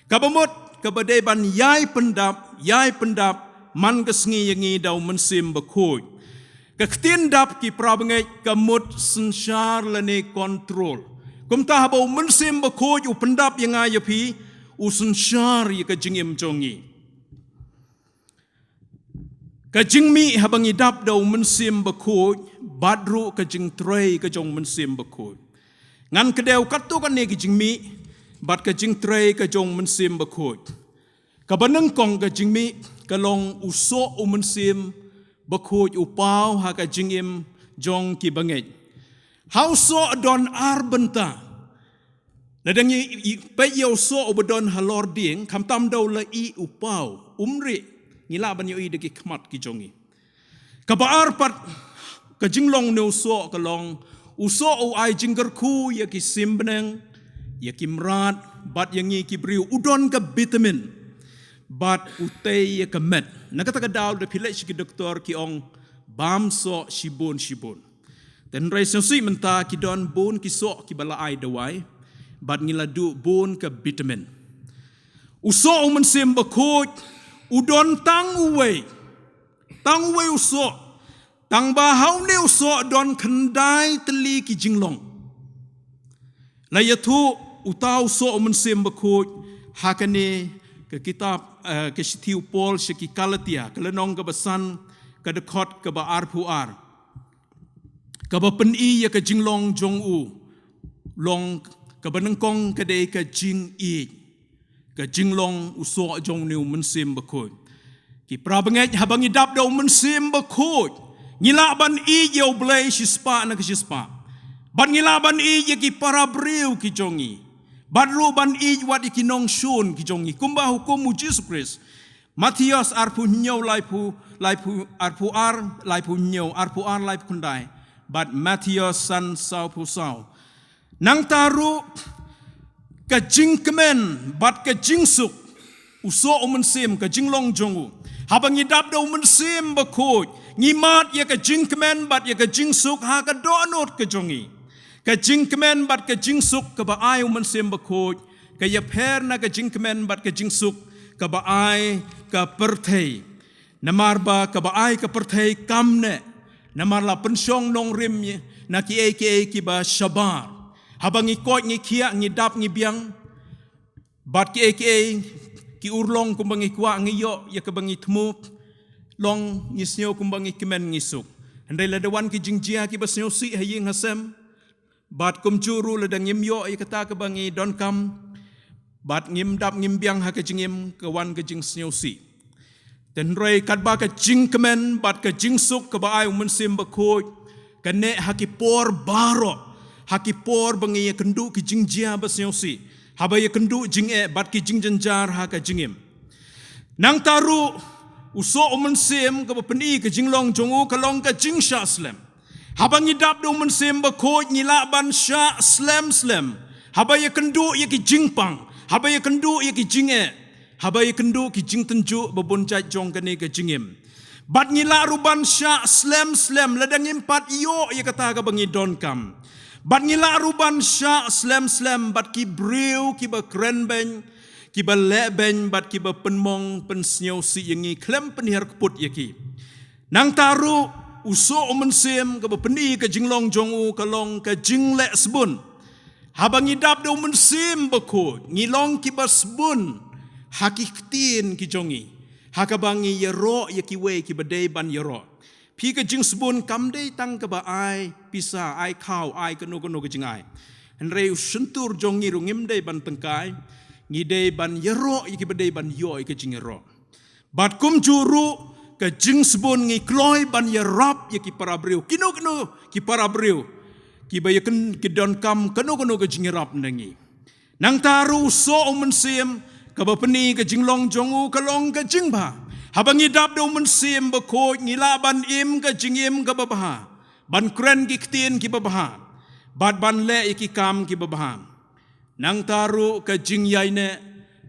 kaba mut kaba dei ban ïai pyndap, ïai pyndap man ka sngi ïa ngi da u Mynsiem Bakhuid. Ka ktien dap, ki para bangeit, ka mut synshar lane control. Kumta haba u Mynsiem Bakhuid u pyndap ïa nga ïa phi, u synshar ïa ka jingim jong ngi. Ka jingmih haba ngi dap da u Mynsiem Bakhuid, bad ruh ka jingtrei ka jong u Mynsiem Bakhuid. Ngan kdew katto katne ka jingmih bad ka jingtrei ka jong u Mynsiem Bakhuid. Kaba nyngkong ka jingmih ka long u soh u Mynsiem Bakhuid u paw ha ka jingim jong kiba ngeit. Ha u soh don ar bynta. Lada ngi i-, i-, peit ïa u soh uba don halor dieng, khamtam da u la ïeh u paw, um rieh, ngi lah ban ïohi da ki khmat ki jong ngi. Kaba ar pat ka jinglong ne u soh ka long, u soh u ai jingkyrkhu ïa ki sim bneng, ïa ki mrad, bad ïa ngi ki briew, u don ka vitamin, bad u tei ïa ka met. Na kata ka daw lada phi leit sha ki doktor ki ong, bam soh shibun shibun. Hynrei sngewsih mynta ki don bun ki soh kiba la ai dawai, bad ngi la duh bun ka vitamin. U soh u Mynsiem Bakhuid, u don tang uwei. Tang uwei u soh. Tang ba ha une u soh don khyndai tylli ki jinglong. La ïathuh uta u soh u Mynsiem Bakhuid ha kane ka kitab, eh, ka shithi u Paul sha ki Galatia, ka lynnong kaba san, ka dkhot kaba arphew ar. Kaba pyni ïa ka jinglong jong u long Kaba nyngkong ka dei ka jingïeit, ka jinglong u soh jong une u Mynsiem Bakhuid. Ki para bangeit, haba ngi dap da u Mynsiem Bakhuid, ngi lah ban ïeit ïa U Blei shispah na ka shispah. Bad ngi lah ban ïeit ïa ki para briew ki jong ngi. Bad ruh ban ïeit wat ïa ki nongshun ki jong ngi. Kumba hukum u Jisu Khrist. Mathaios arphew hynñiew, laiphew, laiphew, arphew ar, laiphew hynñiew, arphew ar, laiphew khyndai. Bad Mathaios san, sawphew saw. Nangta ruh ka jingkmen bad ka jingsuk u soh u Mynsiem, ka jinglong jong u. Haba ngi dap da u Mynsiem Bakhuid, ngi mad ïa ka jingkmen bad ïa ka jingsuk ha ka dohnud ka jong ngi. Ka jingkmen bad ka jingsuk kaba ai u Mynsiem Bakhuid ka ïapher na ka jingkmen bad ka jingsuk kaba ai ka pyrthei. Namar ba kaba ai ka pyrthei kam neh, namar la pynshong nongrim na kiei kiei kiba shabar. Haba ngi koit ngi khiah, ngi dap ngi biang, bad kiei kiei ki urlong kumba ngi kwah ngi ïoh, ïa kaba ngi thmu long ngi sngew kumba ngi kmen ngi suk. Hynrei lada wan ki jingjia kiba sngewsih ha ïing ha sem, bad kumjuh ruh lada ngim ïoh ïa kata kaba ngi donkam, bad ngim dap ngim biang ha ka jingim, ka wan ka jingsngewsih. Hynrei katba ka jingkmen bad ka jingsuk kaba ai u Mynsiem Bakhuid ka neh ha ki por baroh, ha ki por ba ngi ïakynduh ki jingjia ba sngewsih, haba ïakynduh jingeh bad ki jingjynjar ha ka jingim. Nangta ruh u soh u Mynsiem kaba pyni ka jinglong jong u ka long ka jingshah slem. Haba ngi dap da u Mynsiem Bakhuid ngi lah ban shah slem slem. Haba ïakynduh ïa ki jingpang, haba ïakynduh ïa ki jingeh, haba ïakynduh ki jingtynjuh ba bun jait jong kane ka jingim. Bad ngi lah ruh ban shah slem slem lada ngim pat ïoh ïa kata kaba ngi donkam. Bad ngi lah ruh ban shah slem slem bad ki briew kiba kren beiñ, kiba leh beiñ bad kiba pynmong pynsngewsih ïa ngi khlem pynhiar kput ïa ki. Nangta ruh u soh u Mynsiem kaba pyni ka jinglong jong u ka long ka jingleh sbun. Haba ngi dap da u Mynsiem Bakhuid ngi long kiba sbun ha ki ktien ki jong ngi, ha kaba ngi ïaroh ïa kiwei kiba dei ban ïaroh. Phi, ka jingsbun kam dei tang kaba ai pisa, ai khaw, ai kano kano ka jingai. Hynrei u shyntur jong ngi ruh ngim dei ban tyngkai, ngi dei ban ïaroh ïa kiba dei ban ïoh ïa ka jingïaroh. Bad kumjuh ruh ka jingsbun ngi kloi ban ïarap ïa ki para briew, kino kino ki para briew kiba ïakynduh, ki donkam kano kano ka jingïarap na ngi. Nangta ruh u soh u Mynsiem kaba pyni ka jinglong jong u ka long ka jingbha. Haba ngi dap da u Mynsiem Bakhuid ngi lah ban im ka jingim kaba bha, ban kren ki ktien kiba bha, bad ban leh ïa ki kam kiba bha. Nangta ruh ka jingïaineh,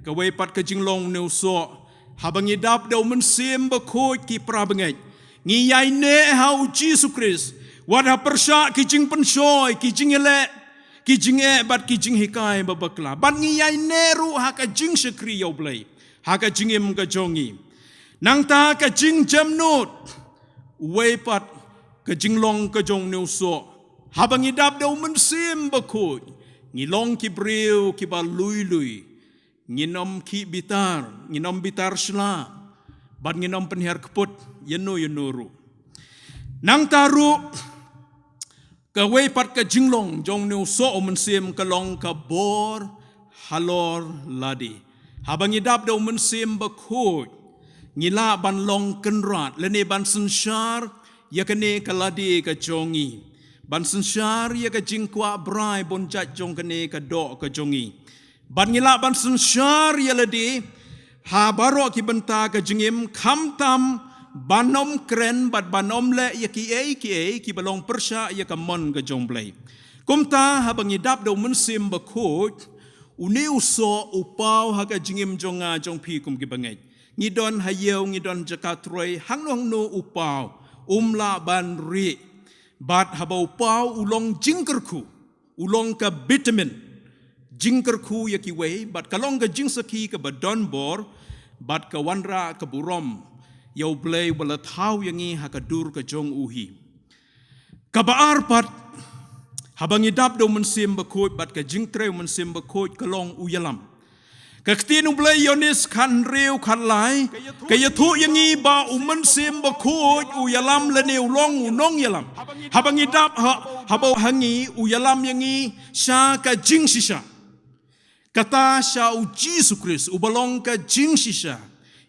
kawei pat ka jinglong une u soh. Haba ngi dap da u Mynsiem Bakhuid ki para bangeit, ngi ïaineh ha u Jisu Khrist, wat ha pyrshah ki jingpynshoi, ki jingïaleh, ki jingeh bad ki jinghikai ba bakla. Bad ngi ïaineh ruh ha ka jingshakri ïa u Blei ha ka jingim ka jong ngi. Nangta ka jingjemnud, uwei pat ka jinglong ka jong une u soh. Haba ngi dap da u Mynsiem Bakhuid ngi long ki briew kiba lui lui. Ngin ym khih bitar, ngin ym bitar shla, bad ngin ym pynhiar kput ïano ïano ruh. Nangta ruh kawei pat ka jinglong jong une u soh u Mynsiem ka long ka bor halor lade. Haba ngi dap da u Mynsiem Bakhuid ngi lah ban long kynrad lane ban synshar ïa kane ka lade ka jong ngi, ban synshar ïa ka jingkwah brai bun jait jong kane ka doh ka jong ngi. Bad ngi lah ban synshar ïa lade ha baroh ki bynta ka jingim, khamtam ban ym kren bad ban ym leh ïa kiei kiei kiba long pyrshah ïa ka mon ka jong u Blei. Kumta haba ngi dap da u Mynsiem Bakhuid, une u soh u paw ha ka jingim jong nga jong phi kum ki bangeit. Ngi don ha ïew, ngi don jaka trei, hangno hangno u paw, um lah ban rieh. Bad haba u paw u long jingkyrkhu, u long ka vitamin, jingkyrkhu ïa kiwei, bad ka long ka jingsakhi kaba don bor, bad ka wanrah ka burom ïa u Blei uba la thaw ïa ngi ha ka dur ka jong u hi. Kaba ar pat, haba ngi dap da u Mynsiem Bakhuid bad ka jingtrei u Mynsiem Bakhuid ka long u ïalam. Ka ktien u Blei Ïoannis khathynriew khatlai ka ïathuh ïa ngi ba u Mynsiem Bakhuid u ïalam lane u long u nongïalam. Haba ngi dap ha Haba ha ngi u ïalam ïa ngi sha ka jingshisha. Kata sha u Jisu Khrist uba long ka jingshisha.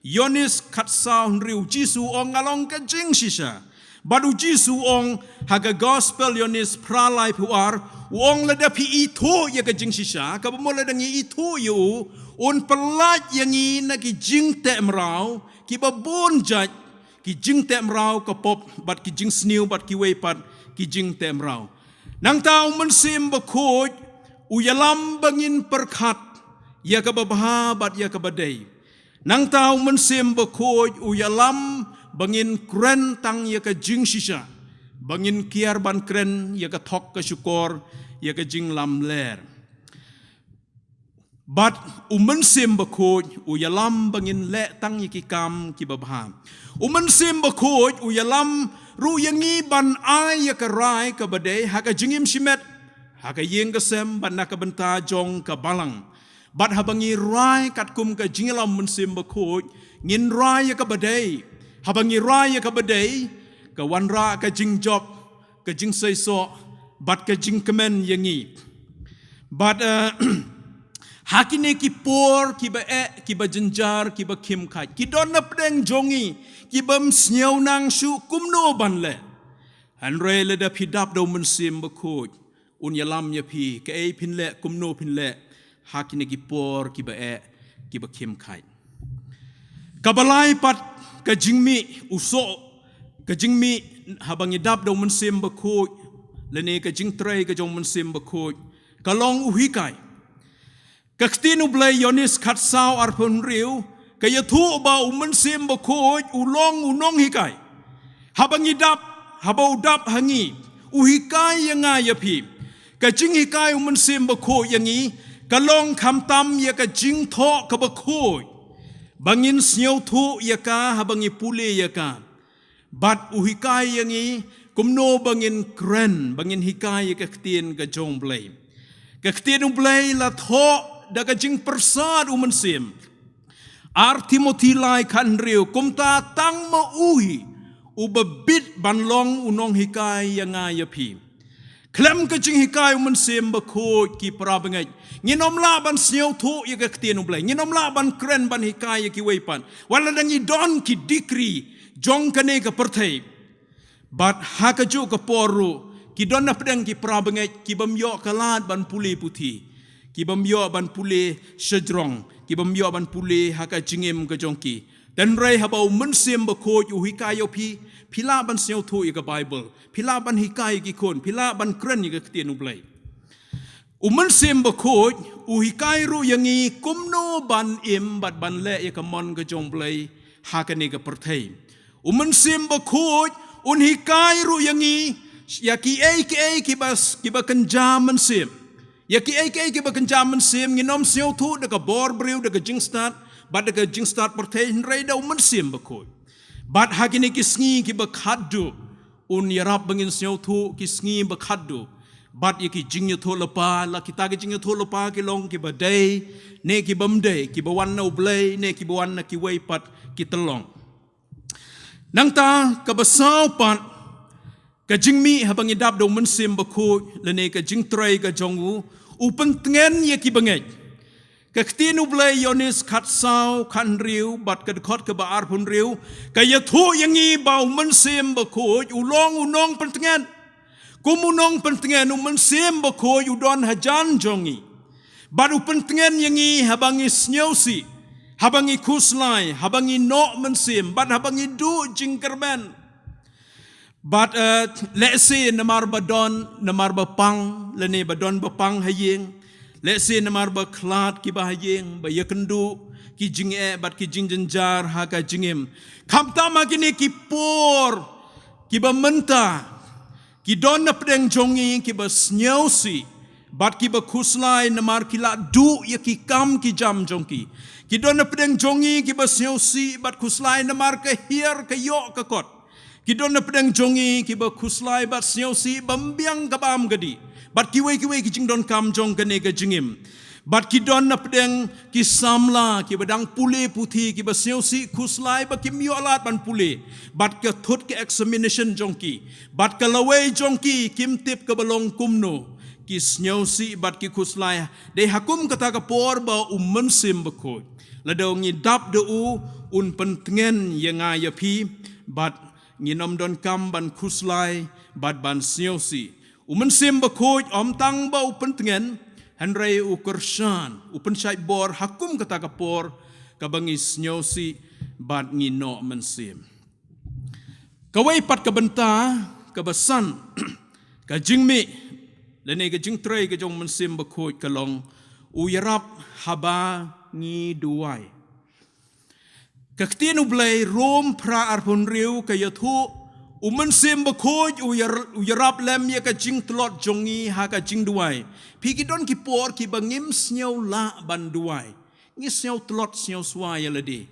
Ïoannis khatsaw hynriew, u Jisu u ong nga long ka jingshisha. Bad u Jisu u ong ha ka gospel Ïoannis phra lai phew ar, u ong lada phi ithuh ïa ka jingshisha, kaba mut lada ngi ithuh ïa u, un pyllait ïa ngi na ki jingteh mraw kiba bun jait, ki jingteh mraw ka pop, bad ki jingsniew, bad kiwei pat ki jingteh mraw. Nangta u Mynsiem Bakhuid u ïalam ba ngin pyrkhat ïa kaba bha bad ïa kaba dei. Nangta u Mynsiem Bakhuid u ïalam ba ngin kren tang ïa ka jingshisha, ba ngin kiar ban kren ïa ka thok ka shukor, ïa ka jinglamler. Bad u Mynsiem Bakhuid u ïalam ba ngin leh tang ïa ki kam kiba bha. U Mynsiem Bakhuid u ïalam ruh ïa ngi ban ai ïa ka rai kaba dei ha ka jingim shimet, ha ka ïing ka sem, bad na ka bynta jong ka balang. Bad haba ngi rai katkum ka jingïalam Mynsiem Bakhuid, ngin rai ïa kaba dei. Haba ngi rai ïa kaba dei, ka wanrah ka jingjop, ka jingseisoh, bad ka jingkmen ïa ngi. Bad, eh, ha kine ki por kiba eh, kiba jynjar, kiba khim khait, ki don na pdeng jong ngi, kibym sngewnang shuh kumno ban leh. Hynrei lada phi dap da u Mynsiem Bakhuid, un ïalam ïa phi kaei phin leh, kumno phin leh ha kine ki por kiba eh, kiba khim khait. Kaba lai pat, ka jingmih, u soh, ka jingmih haba ngi dap da u Mynsiem Bakhuid, lane ka jingtrei ka jong u Mynsiem Bakhuid, ka long u hikai. Ka Ktien U Blei, Ïoannis khatsaw, arphew hynriew, ka ïathuh ba u Mynsiem Bakhuid u long u nonghikai. Haba ngi dap, haba u dap ha ngi, u hikai ïa nga ïa phi. Ka jinghikai u Mynsiem Bakhuid ïa ngi ka long khamtam ïa ka jingthoh kaba khuid, ba ngin sngewthuh ïa ka haba ngi pule ïa ka. Bad u hikai ïa ngi kumno ba ngin kren, ba ngin hikai ïa ka ktien ka jong U Blei. Ka Ktien U Blei la thoh da ka jingpyrsad u Mynsiem. Ar Timothi lai, khathynriew, kumta tang ma u hi uba bit ban long u nonghikai ïa nga ïa phi. Khlem ka jinghikai u Mynsiem Bakhuid, ki para bangeit, ngin ym lah ban sngewthuh ïa ka Ktien U Blei, ngin ym lah ban kren, ban hikai ïa kiwei pat, wat la dang ngi don ki degree jong kane ka pyrthei. Bad ha kajuh ka por ruh, ki don na pdeng ki para bangeit kibym ïoh ka lad ban pule puthi, kibym ïoh ban pule shajrong, kibym ïoh ban pule ha ka jingim ka jong ki. Hynrei haba u Mynsiem Bakhuid u hikai ïa phi, phi lah ban sngewthuh ïa ka Baibl, phi lah ban hikai ïa ki khun, phi lah ban kren ïa ka Ktien U Blei. U Mynsiem Bakhuid u hikai ruh ïa ngi kumno ban im bad ban leh ïa ka mon ka jong U Blei ha kane ka pyrthei. U Mynsiem Bakhuid un hikai ruh ïa ngi ïa kiei kiei kiba, kiba kynja mynsiem. Ïa kiei kiei kiba kynja mynsiem, ngin ym sngewthuh da ka bor briew, da ka jingstad, bad da ka jingstad pyrthei, hynrei da u Mynsiem Bakhuid. Bad ha kine ki sngi kiba khatduh, un ïarap ba ngin sngewthuh ki sngi ba khatduh bad ïa ki jingïathuhlypa, la kita ki jingïathuhlypa ki long kiba dei ne kibym dei, kiba wan na U Blei ne kiba wan na kiwei pat ki tyllong. Nangta kaba saw pat, ka jingmih haba ngi dap da u Mynsiem Bakhuid, lane ka jingtrei ka jong u, u pyntngen ïa ki bangeit. Ka Ktien U Blei, Ïoannis khatsaw, khathynriew bad ka dkhot kaba arphew hynriew, ka ïathuh ïa ngi ba u Mynsiem Bakhuid u long u nongpyntngen. Kum u nongpyntngen, u Mynsiem Bakhuid u don hajan jong ngi. Bad u pyntngen ïa ngi haba ngi sngewsih, haba ngi khuslai, haba ngi noh mynsiem, bad haba ngi duh jingkyrmen. Bad, eh, lehse namar ba don, namar ba pang, lane ba don ba pang ha ïing. Lehse namar ba khlad kiba ha ïing, ba ïakynduh ki jingeh bad ki jingjynjar ha ka jingim. Khamtam ha kine ki por kiba mynta, ki don na pdeng jong ngi kiba sngewsih bad kiba khuslai namar ki la duh ïa ki kam ki jam jong ki. Ki don na pdeng jong ngi kiba sngewsih bad khuslai namar ka hiar ka ïoh ka kot. Ki don na pdeng jong ngi kiba khuslai bad sngewsih bym biang ka bam ka dih bad kiwei kiwei ki jingdonkam jong kane ka jingim. Bad ki don na pdeng ki samla, ki ba dang pule puthi, ki ba sngewsih khuslai, ba kim ïoh lad ban pule. Bad ka thut ka examination jong ki. Bad ka lawei jong ki, kim tip ka ba long kumno. Ki sngewsih bad ki khuslai. Dei ha kum kata ka por ba u Mynsiem Bakhuid. Lada ngi dap da u, un pyntngen ïa nga ïa phi, bad ngin ym donkam ban khuslai, bad ban sngewsih. U Mynsiem Bakhuid ym tang ba u pyntngen, hynrei u kyrshan, u pynshait bor, ha kum kata ka por, ka ba ngi sngewsih, bad ngi noh mynsiem. Kawei pat ka bynta, ka ba san, ka jingmih, lane ka jingtrei ka jong u Mynsiem Bakhuid ka long, u ïarap haba ngi duwai. Ka ktien u Blei Rom phra arphew hynriew ka ïathuh, u Mynsiem Bakhuid u ïar-, u ïarap lem ïa ka jingtlot jong ngi ha ka jingduwai. Phi ki don ki por ki ba ngim sngew lah ban duwai. Ngi sngew tlot sngew suwa ïa lade.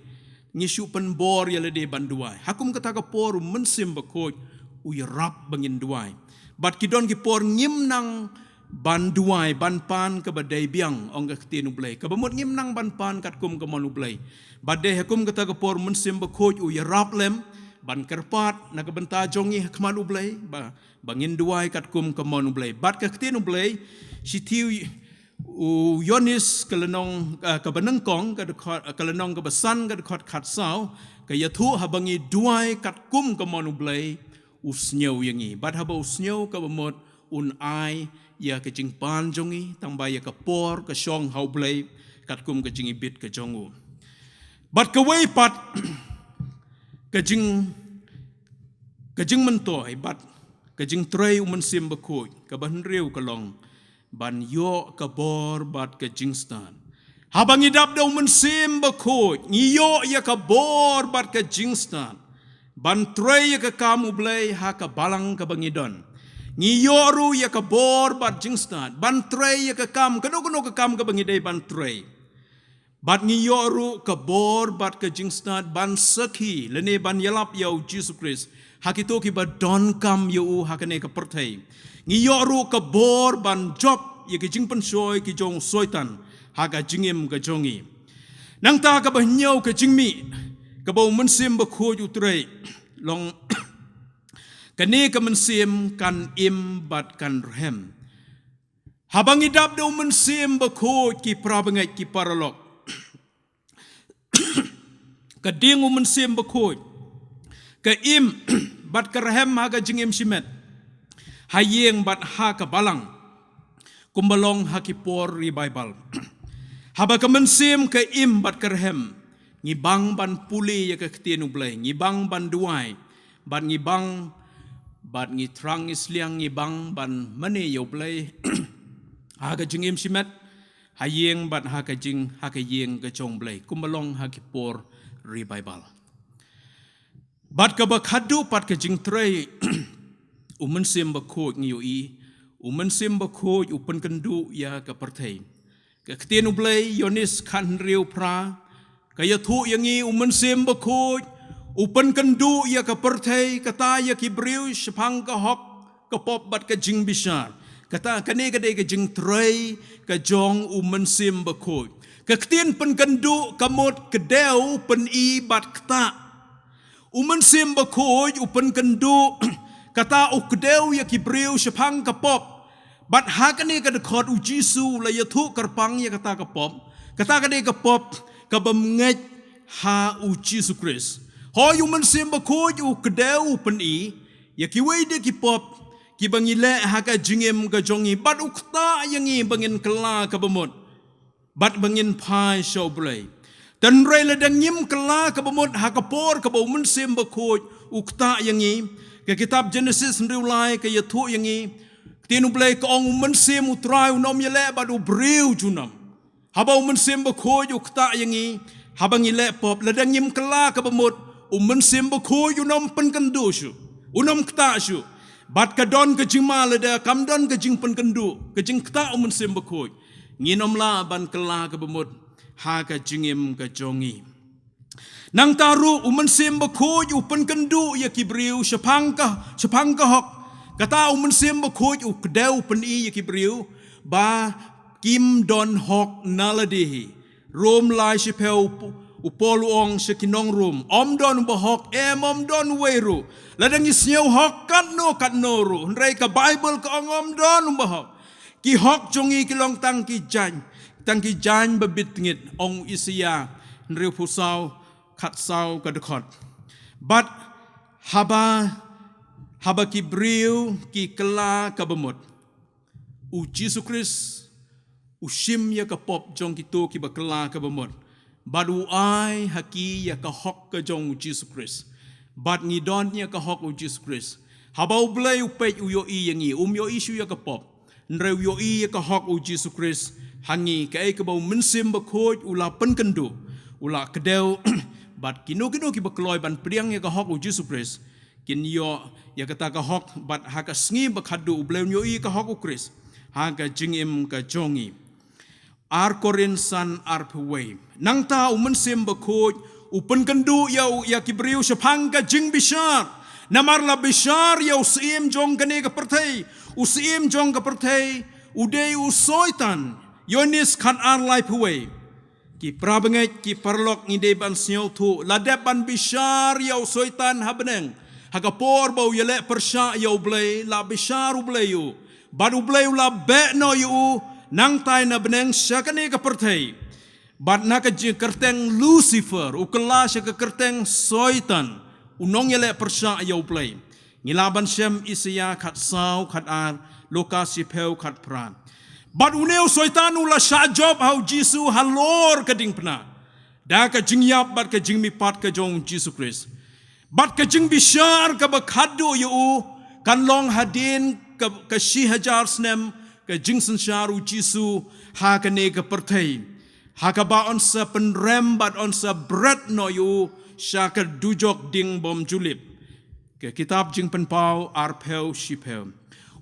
Ngi shu pynbor ïa lade ban duwai. Ha kum kata ka por u Mynsiem Bakhuid u ïarap ba ngin duwai. Bad ki don ki por ngim nang ban duwai, ban pan ka ba dei biang, ong ka ktien u Blei. Ka ba mut ngim nang ban pan katkum ka mon u Blei. Bad dei ha kum kata ka por u Mynsiem Bakhuid u ïarap lem, ban kyrpad, na ka bynta jong ngi ha khmat u Blei, ba, ba ngin duwai katkum ka mon u Blei. Bad ka ktien u Blei, shithi u Ïoannis ka lynnong, ah, ka ba nyngkong, ka dkhot, ka lynnong ka ba san, ka dkhot khatsaw, ka ïathuh haba ngi duwai katkum ka mon u Blei, u sngew ïa ngi. Bad haba u sngew ka ba mut un ai ïa ka jingpan jong ngi, tang ba ïa ka por, ka shong ha u Blei, katkum ka jingibit ka jong u. Bad kawei pat, ka jing, ka jingmyntoi, bad ka jingtrei u Mynsiem Bakhuid, ka ba hynriew ka long, ban ïoh ka bor bad ka jingstad. Haba ngi dap da u Mynsiem Bakhuid, ngi ïoh ïa ka bor bad ka jingstad. Ban trei ïa ka kam u Blei ha ka balang ka ba ngi don. Ngi ïoh ruh ïa ka bor bad jingstad. Ban trei ïa ka kam, kano kano ka kam ka ba ngi dei ban trei. Bad ngi ïoh ruh ka bor bad ka jingstad ban sakhi, lane ban ïalap ïa u Jisu Khrist. Ha kito ki ba donkam ïa u ha kane ka pyrthei. Ngi ïoh ruh ka bor ban jop ïa ki jingpynshoi ki jong u Soitan. Ha ka jingim ka jong ngi. Nangta ka ba hynñiew ka jingmih, ka ba u Mynsiem Bakhuid u trei. Long kane ka mynsiem kan im bad kan rhem. Haba ngi dap da u Mynsiem Bakhuid ki para bangeit ki paralok. Ka ding u Mynsiem Bakhuid. Ka im, bad ka rhem ha ka jingim shimet. Ha ïing bad ha ka balang. Kumba long ha ki por revival. Haba ka mynsiem ka im bad ka rhem. Ngi bang ban pule ïa ka ktien u Blei. Ngi bang ban duwai. Bad ngi bang, bad ngi thrang ngi sliang ngi bang, ban mane ïa u Blei. Ha ka jingim shimet, ha ïing bad ha ka jing, ha ka ïing ka jong u Blei. Kumba long ha ki por revival. Bad ka ba khadduh pat ka jingtrei, u Mynsiem Bakhuid ngi ïohi, u Mynsiem Bakhuid u pynkynduh ïa ka pyrthei. Ka ktien u Blei, Ïoannis khathynriew phra, ka ïathuh ïa ngi u Mynsiem Bakhuid, u pynkynduh ïa ka pyrthei, kata ïa ki briew, shaphang ka hok, ka pop bad ka jingbishar. Kata kane ka dei ka jingtrei, ka jong u Mynsiem Bakhuid. Ka ktien pynkynduh, ka mut kdew, pyni bad ktah. U Mynsiem Bakhuid, u pynkynduh, kata u kdew ïa ki briew shaphang ka pop. Bad ha kane ka dkhot u Jisu la ïathuh kyrpang ïa kata ka pop. Kata ka dei ka pop, ka bym ngeit ha u Jisu Khrist. Hooid u Mynsiem Bakhuid u kdew u pyni, ïa kiwei de ki pop, ki ba ngi leh ha ka jingim ka jong ngi. Bad u ktah ïa ngi ba ngin kylla ka bamut. Bad ba ngin phai sha u Blei. Tang hynrei lada ngim kylla ka bamut ha ka por ka ba u Mynsiem Bakhuid, u ktah ïa ngi. Ka kitab Genesis hynriew lai ka ïathuh ïa ngi. Ktien u Blei ka ong u Mynsiem u Trai un ym ïaleh bad u briew junom. Haba u Mynsiem Bakhuid u ktah ïa ngi. Haba ngi leh pop lada ngim kylla ka bamut. U Mynsiem Bakhuid un ym pynkynduh shuh. Un ym ktah shuh. Bad ka don ka jingma lada kam don ka jingpynkynduh. Ka jingktah u Mynsiem Bakhuid. Ngin ym lah ban kylla ka bamut ha ka jingim ka jong ngi. Nangta ruh u Mynsiem Bakhuid u pynkynduh ïa ki briew shaphang ka, shaphang ka hok. Kata u Mynsiem Bakhuid u kdew pyni ïa ki briew ba kim don hok na lade hi. Rom lai shiphew, u Paul u ong sha ki nong Rom, ym don uba hok, em, ym don uwei ruh. Lada ngi sngew hok katno katno ruh, hynrei ka Baibl ka ong ym don uba hok. Ki hok jong ngi ki long tang ki jaiñ, tang ki jaiñ ba bit tngit, ong Isaïah hynriewphew saw, khatsaw ka dkhot. Bad haba, haba ki briew ki kylla kaba mut, u Jisu Khrist u shim ïa ka pop jong kito kiba kylla kaba mut, bad u ai ha ki ïa ka hok ka jong u Jisu Khrist. Bad ngi don ïa ka hok u Jisu Khrist. Haba U Blei u peit, u ïohi ïa ngi, um ïohi shuh ïa ka pop, hynrei u ïohi ïa ka hok u Jisu Khrist ha ngi, kaei kaba u Mynsiem Bakhuid u la pynkynduh, u la kdew. Bad kino kino kiba kloi ban pdiang ïa ka hok u Jisu Khrist kin ïoh ïa kata ka hok, bad ha ka sngi ba khatduh U Blei un ïohi ïa ka hok u Khrist ha ka jingim ka jong ngi. Ar Korinth san, arphew wei. Nangta u Mynsiem Bakhuid u pynkynduh ïa u, ïa ki briew shaphang ka jingbishar. Namar la bishar ïa u syiem jong kane ka pyrthei. U syiem jong ka pyrthei u dei u Soitan. Ïoannis khatar, laiphew wei. Ki parabangeit, ki paralok, ngi dei ban sngewthuh, la dep ban bishar ïa u Soitan ha bneng. Ha ka por ba u ïaleh pyrshah ïa U Blei, la bishar U Blei ïa u. Bad U Blei u la beh noh ïa u, nangtai na bneng sha kane ka pyrthei. Bad na ka jingkyrteng Lucifer, u kylla sha ka kyrteng Soitan, u nongïaleh pyrshah ïa U Blei. Ngi lah ban shem Isaïah khatsaw, khatar, Lukas shiphew, khatphra. Bad une u Soitan u la shah jop ha u Jisu halor ka diengphna da ka jingïap bad ka jingmihpat ka jong u Jisu Khrist. Bad ka jingbishar kaba khatduh ïa u kan long hadien ka, ka shi hajar snem ka jingsynshar u Jisu ha kane ka pyrthei, ha kaba yn sa pynrem bad yn sa bret noh ïa u sha ka dujok ding bym ju lip. Ka kitab Jingpynpaw arphew shiphew.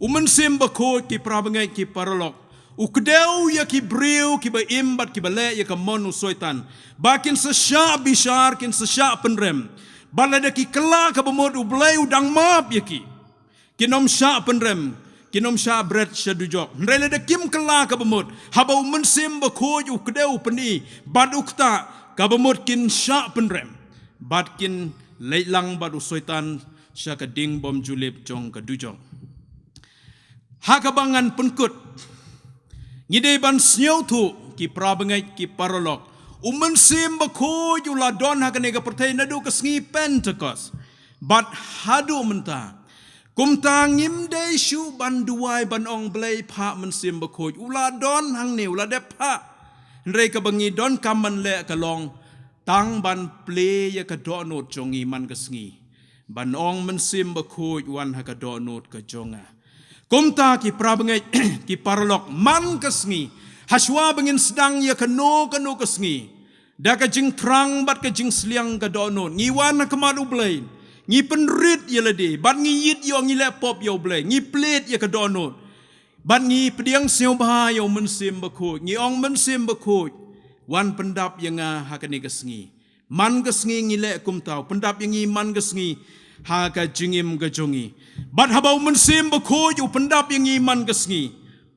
U Mynsiem Bakhuid, ki parabangeit, ki paralok, u kdew ïa ki briew kiba im bad kiba leh ïa ka mon u Soitan, ba kin sa shah bishar, kin sa shah pynrem. Bad lada ki kylla kaba mut, U Blei u dang map ïa ki. Kin ym shah pynrem, kin ym shah bret sha dujok. Hynrei lada kim kylla kaba mut, haba u Mynsiem Bakhuid u kdew, u pyni, bad u ktah, kaba mut kin shah pynrem, bad kin leit lang bad u Soitan sha ka ding bym ju lip jong ka dujok. Ha kaba ngan pynkut, ngi dei ban sngewthuh, ki parabangeit, ki paralok, u Mynsiem Bakhuid u la don ha kane ka pyrthei naduh ka sngi Pentekost bad haduh mynta. Kumta ngim dei shuh ban duwai ban ong, Blei, phah Mynsiem Bakhuid. U la don hangne, u la dep phah. Hynrei kaba ngi donkam ban leh ka long tang ban plie ïa ka dohnud jong ngi man ka sngi, ban ong, Mynsiem Bakhuid, wan ha ka dohnud ka jong nga. Kumta, ki parabangeit, ki paralok, man ka sngi, hashwa ba ngin sdang ïa kano kano ka sngi, da ka jingthrang bad ka jingsliang ka dohnud, ngi wan ha khmat U Blei, ngi pynrit ïa lade, bad ngi ïit ïoh, ngi leh pop ïa U Blei, ngi plied ïa ka dohnud, bad ngi pdiang sngewbha ïa u Mynsiem Bakhuid, ngi ong, Mynsiem Bakhuid, wan pyndap ïa nga ha kane ka sngi. Man ka sngi ngi leh kumta, u pyndap ïa ngi man ka sngi ha ka jingim ka jong ngi. Bad haba u Mynsiem Bakhuid u pyndap ïa ngi man ka sngi,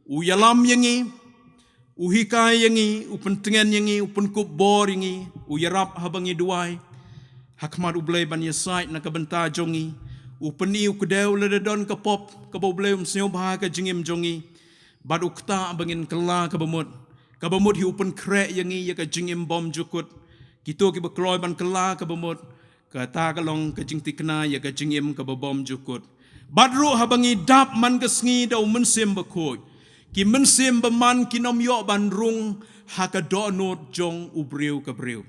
u ïalam ïa ngi, u hikai ïa ngi, u pyntngen ïa ngi, u pynkup bor ïa ngi, u ïarap haba ngi duwai ha khmat U Blei ban ïasaid na ka bynta jong ngi, u pyni, u kdew lada don ka pop kaba U Blei um sngewbha ha ka jingim jong ngi, bad u ktah ba ngin kylla kaba mut. Kaba mut hi u pynkhreh ïa ngi ïa ka jingim bymjukut. Kito kiba kloi ban kylla kaba mut, kata ka long ka jingthikna ïa ka jingim kaba bymjukut. Bad ruh haba ngi dap man ka sngi da u Mynsiem Bakhuid, ki mynsiem bymman kin ym ïoh ban rung ha ka dohnud jong u briew ka briew.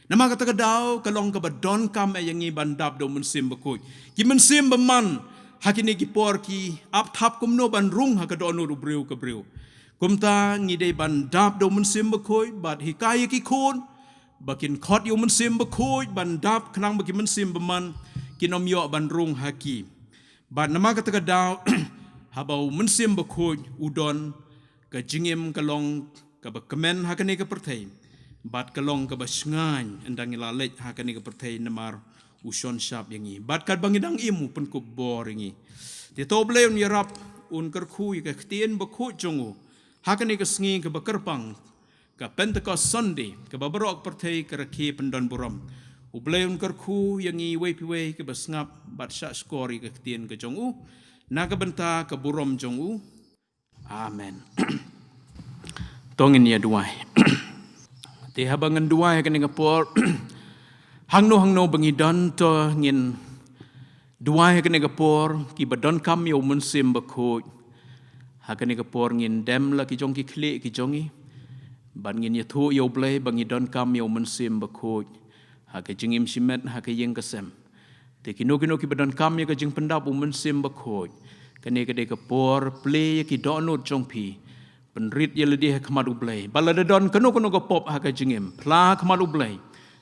Namar kata ka daw ka long kaba donkam eh ïa ngi ban dap da u Mynsiem Bakhuid. Ki mynsiem bymman ha kine ki por ki ap thap kumno ban rung ha ka dohnud u briew ka briew. Kumta ngi dei ban dap da u Mynsiem Bakhuid bad hikai ïa ki khun ba kin khot ïa u Mynsiem Bakhuid ban dap, khnang ba ki mynsiem bymman kin ym ïoh ban rung ha ki. Bad namar kata ka daw, haba u Mynsiem Bakhuid u don, ka jingim ka long kaba kmen ha kane ka pyrthei, bad ka long kaba shngaiñ ynda ngi la leit ha kane ka pyrthei, namar u shon shap ïa ngi. Bad katba ngi dang im u pynkup bor ïa ngi. Te to U Blei un ïarap, un kyrkhu ïa ka ktien bakhuid jong u, Ha kane ka sngi kaba kyrpang, ka Pentecost Sunday, kaba baroh ka pyrthei ka rakhe pyndon burom, U Blei un kyrkhu ïa ngi iwei pa iwei kiba sngap bad shahshkor ïa ka ktien ka jong u, na ka bynta ka burom jong u. Amen. To ngin ïa duwai. Te haba ngan duwai ha kane ka por, hangno hangno ba ngi don, to ngin duwai ha kane ka por, kiba donkam ïa U Mynsiem Bakhuid. Ha kane ka por ngin dem la ki jong ki khlieh ki jong ngi, bad ngin ïathuh ïa U Blei ba ngi donkam ïa U Mynsiem Bakhuid ha ka jingim shimet, ha ka ïing ka sem. Te kino kino kiba donkam ïa ka jingpyndap U Mynsiem Bakhuid, kane ka dei ka por plie ïa ki dohnud jong phi. Pynrit ïa lade ha khmat U Blei. Ba lada don kano kano ka pop ha ka jingim, phla ha khmat U Blei.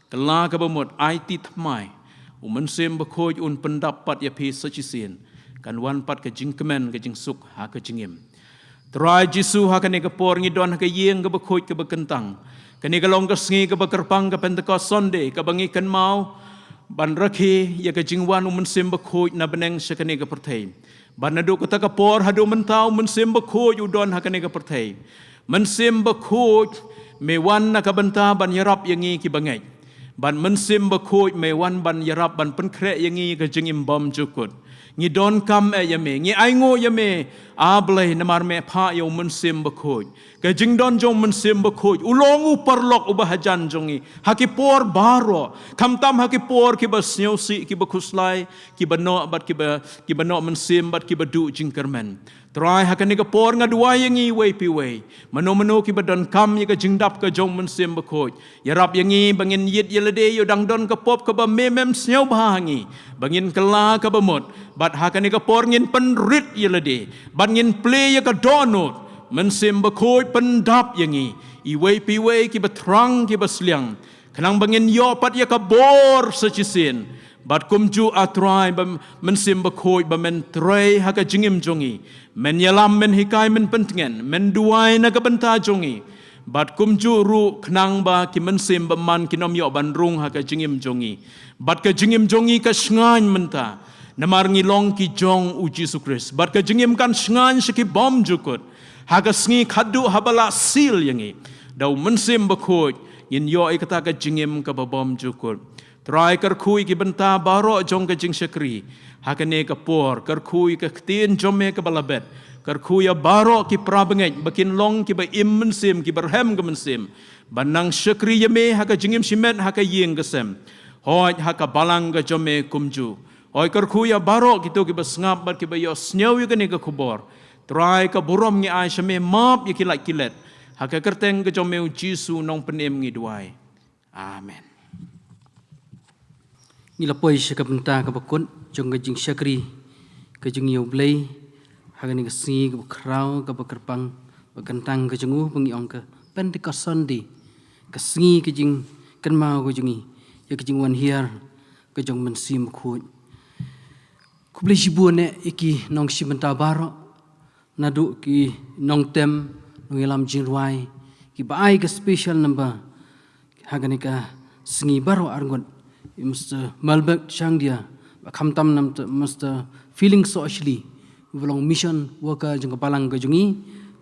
Kylla kaba mut, aiti thymmai. U Mynsiem Bakhuid un pyndap pat ïa phi sa shisien. Kan wan pat ka jingkmen, ka jingsuk ha ka jingim. Trai Jisu, ha kane ka por ngi don ha ka ïing kaba khuid kaba kyntang. Kane ka long ka sngi kaba kyrpang, ka Pentecost Sunday, kaba ngi kynmaw ban rakhe ïa ka jingwan U Mynsiem Bakhuid na bneng sha kane ka pyrthei. Bad naduh kata ka por haduh mynta U Mynsiem Bakhuid u don ha kane ka pyrthei. Mynsiem Bakhuid, me wan na ka bynta ban ïarap ïa ngi kiba ngeit. Bad Mynsiem Bakhuid, me wan ban ïarap ban pynkhreh ïa ngi ka jingim bymjukut. Ngi donkam eh ïa me, ngi ainguh ïa me, A Blei, namar me phah ïa U Mynsiem Bakhuid. Ka jingdon jong U Mynsiem Bakhuid u long u paralok uba hajan jong ngi ha ki por baroh, khamtam ha ki por kiba sngewsih, kiba khuslai, kiba noh bad kiba, kiba noh mynsiem bad kiba duh jingkyrmen. Trai, ha kane ka por nga duwai ïa ngi iwei pa iwei, mano mano kiba donkam ïa ka jingdap ka jong U Mynsiem Bakhuid, ïarap ïa ngi ba ngin ïit ïa lade ïoh dang don ka pop kaba me mem sngewbha ha ngi, ba ngin kylla kaba mut. Bad ha kane ka por ngin pynrit ïa lade bad ngin plie ïa ka dohnud. Mynsiem Bakhuid pyndap ïa ngi iwei pa iwei, kiba thrang kiba sliang, khnang ba ngin ïoh pat ïa ka bor sa shisien. Bad kumjuh, A Trai, ba Mynsiem Bakhuid ba men trei ha ka jingim jong ngi, men ïalam, men hikai, men pyntngen, men duwai na ka bynta jong ngi. Bad kumjuh ruh khnang ba ki mynsiem bymman kin ym ïoh ban rung ha ka jingim jong ngi. Bad ka jingim jong ngi ka shngaiñ mynta namar ngi long ki jong U Jisu Khrist. Bad ka jingim kan shngaiñ sha ki bymjukut ha ka sngi khatduh haba la seal ïa ngi da U Mynsiem Bakhuid, ngin ïoh ïa kata ka jingim kaba bymjukut. Trai, kyrkhu ïa ki bynta baroh jong ka jingshakri ha kane ka por, kyrkhu ïa ka ktien jong me kaba la bet, kyrkhu ïa baroh ki para bangeit ba kin long kiba im mynsiem, kiba rhem ka mynsiem, ban nang shakri ïa me ha ka jingim shimet, ha ka ïing ka sem, hooid ha ka balang ka jong me kumjuh. Hooid, kyrkhu ïa baroh kito kiba sngap bad kiba ïohsngew ïa kane ka khubor. Trai, ka burom ngi ai sha me, map ïa ki lait ki let. Ha ka kyrteng ka jong me U Jisu Nongpynim ngi duwai. Amen. Ngi la poi sha ka bynta kaba kut jong ka jingshakri ka jong ngi ïa U Blei ha kane ka sngi kaba khraw, kaba kyrpang, ba kyntang ka jong u, ba ngi ong ka Pentecost Sunday, ka sngi ka jingkynmaw ka jong ngi ïa ka jingwan hiar ka jong U Mynsiem Bakhuid. Khublei shibun eh ïa ki nongshim bynta baroh, naduh ki nongtem, nongïalam jingrwai, kiba ai ka special number ha kane ka sngi baroh arngut, i Mister Malbert Shangdia, ba khamtam namar Mister Feeling Soshli, uba long mission worker jong ka balang ka jong ngi,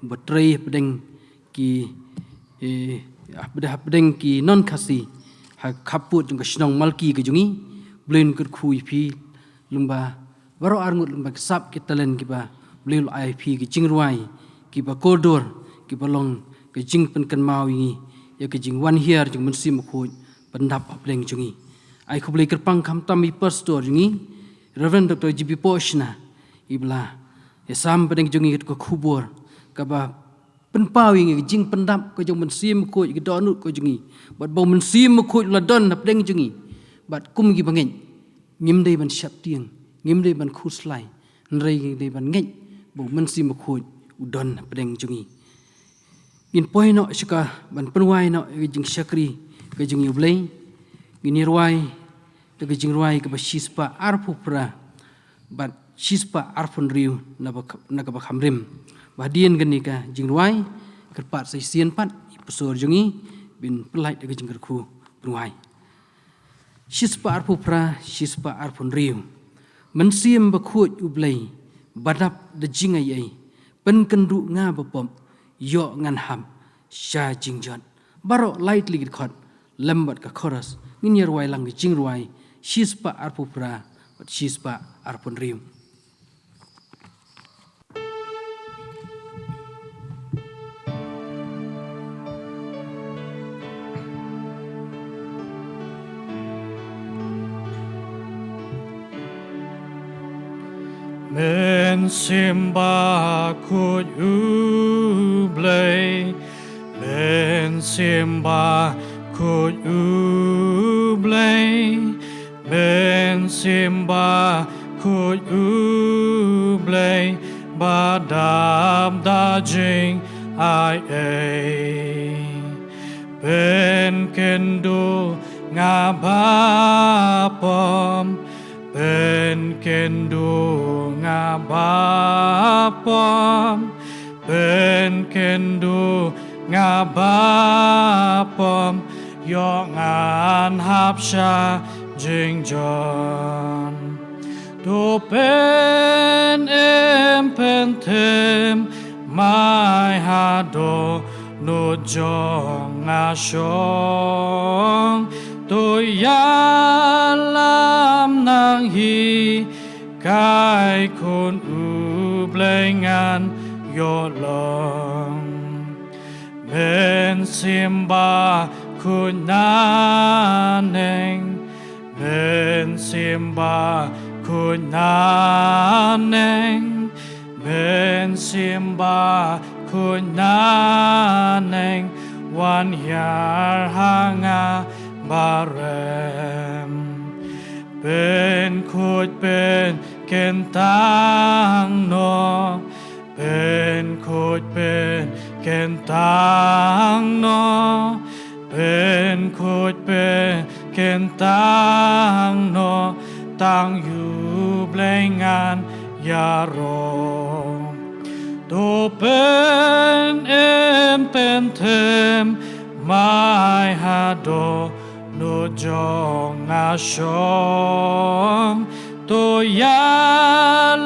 uba trei hapdeng ki, eh, hapdeng, hapdeng ki non Khasi ha khappud jong ka shnong Malki ka jong ngi. Blei un kyrkhu ïa phi lyngba baroh arngut, lyngba ki sap ki talent kiba Blei u la ai ïa phi, ki jingrwai kiba kordor, kiba long ka jingpynkynmaw ïa ngi ïa ka jingwan hiar jong U Mynsiem Bakhuid pyndap hapdeng jong ngi. Ai khublei kyrpang khamtam ïa i Pastor jong ngi, Reverend Doctor G B Pohshna, iba la ïasam hapdeng jong ngi ka khubor kaba pynpaw ïa ngi ka jingpyndap ka jong U Mynsiem Bakhuid ïa ka dohnud ka jong ngi, bad ba U Mynsiem Bakhuid u la don hapdeng jong ngi. Bad kum kiba ngeit, ngim dei ban sheptieng, ngim dei ban khuslai, hynrei ngi dei ban ngeit ba U Mynsiem Bakhuid u don hapdeng jong ngi. Ngin poi noh sha ka ban pynwai noh ïa ka jingshakri ka jong ngi ïa U Blei. Ngin ïa rwai ïa ka jingrwai kaba shispah arphew phra bad shispah arphew hynriew na ba, na kaba kham rim. Ba hadien kane ka jingrwai, kyrpad sa shisien pat ïa i Pastor jong ngi ban pyllait ïa ka jingkyrkhu pynwai. Shispah arphew phra, shispah arphew hynriew. Mynsiem Bakhuid U Blei, ba dap da jingaiei, pynkynduh nga ba pop, ïoh ngan hap sha jingjot. Baroh lai tylli ki dkhot lem bad ka chorus ngin ïa rwai lang ka jingrwai shispah arphew phra bad shispah arphew hynriew. Mynsiem Bakhuid U Blei, Mynsiem Bakhuid U Blei, Mynsiem Bakhuid U Blei, ba dap da jingaiei. Pynkynduh nga ba pom, pynkynduh nga ba pom, pynkynduh nga ba pom, ïoh ngan hap sha jingjot. To pynim pynthim mai ha dohnud jong nga shong, to ïalam nang hi, kai khun U Blei ngan ïoh long. Mynsiem Bakhuid naneng, Mynsiem Bakhuid naneng, Mynsiem Bakhuid naneng, wan hiar ha nga barem. Pynkhuid pynkyntang noh, pynkhuid pynkyntang noh, pynkhuid pynkyntang noh, tang U Blei ngan ïaroh. To pynim pynthim mai ha dohnud jong nga shong, to ïalam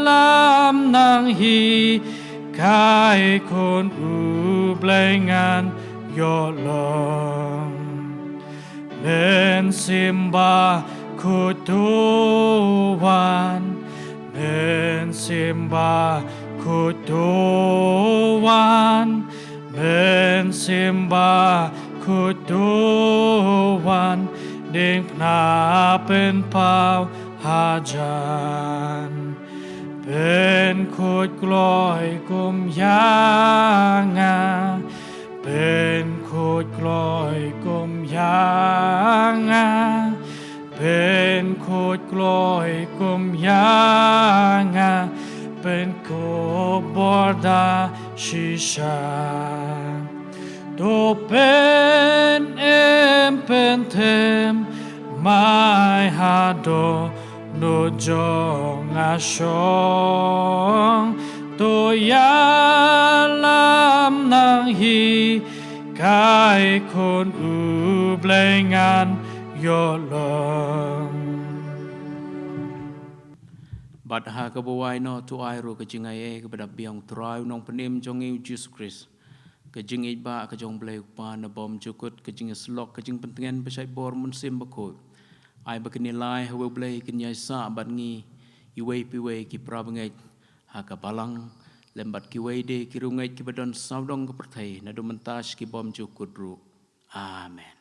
nang hi, kai khun U Blei ngan ïoh long. Mynsiem Bakhuid to wan, Mynsiem Bakhuid to wan, Mynsiem Bakhuid to wan, diengphna pynpaw hajan. Pynkhuid kloi kum ïa nga, pynkhuid kloi kum ïa nga, pynkhuid kloi kum ïa nga, pynkhuid bor da shisha. To pynim pynthim mai ha dohnud jong nga shong, to ïalam nang hi, kai khun U Blei ngan ïoh long. Bad ha kaba wai noh, to ai ruh ka jingaiei kaba dap biang U Trai U Nongpynim jong ngi U Jisu Khrist, ka jingïeit ba ka jong U Blei U Kpa na bymjukut, ka jingïasyllok, ka jingpyntngen ba shait bor Mynsiem Bakhuid. Ai ba kine lai ha uwei U Blei kin ïaisah bad ngi iwei pa iwei ki para bangeit ha ka balang, lem bad kiwei de ki riewngeit kiba don sawdong ka pyrthei, naduh mynta sha ki bymjukut ruh. Amen.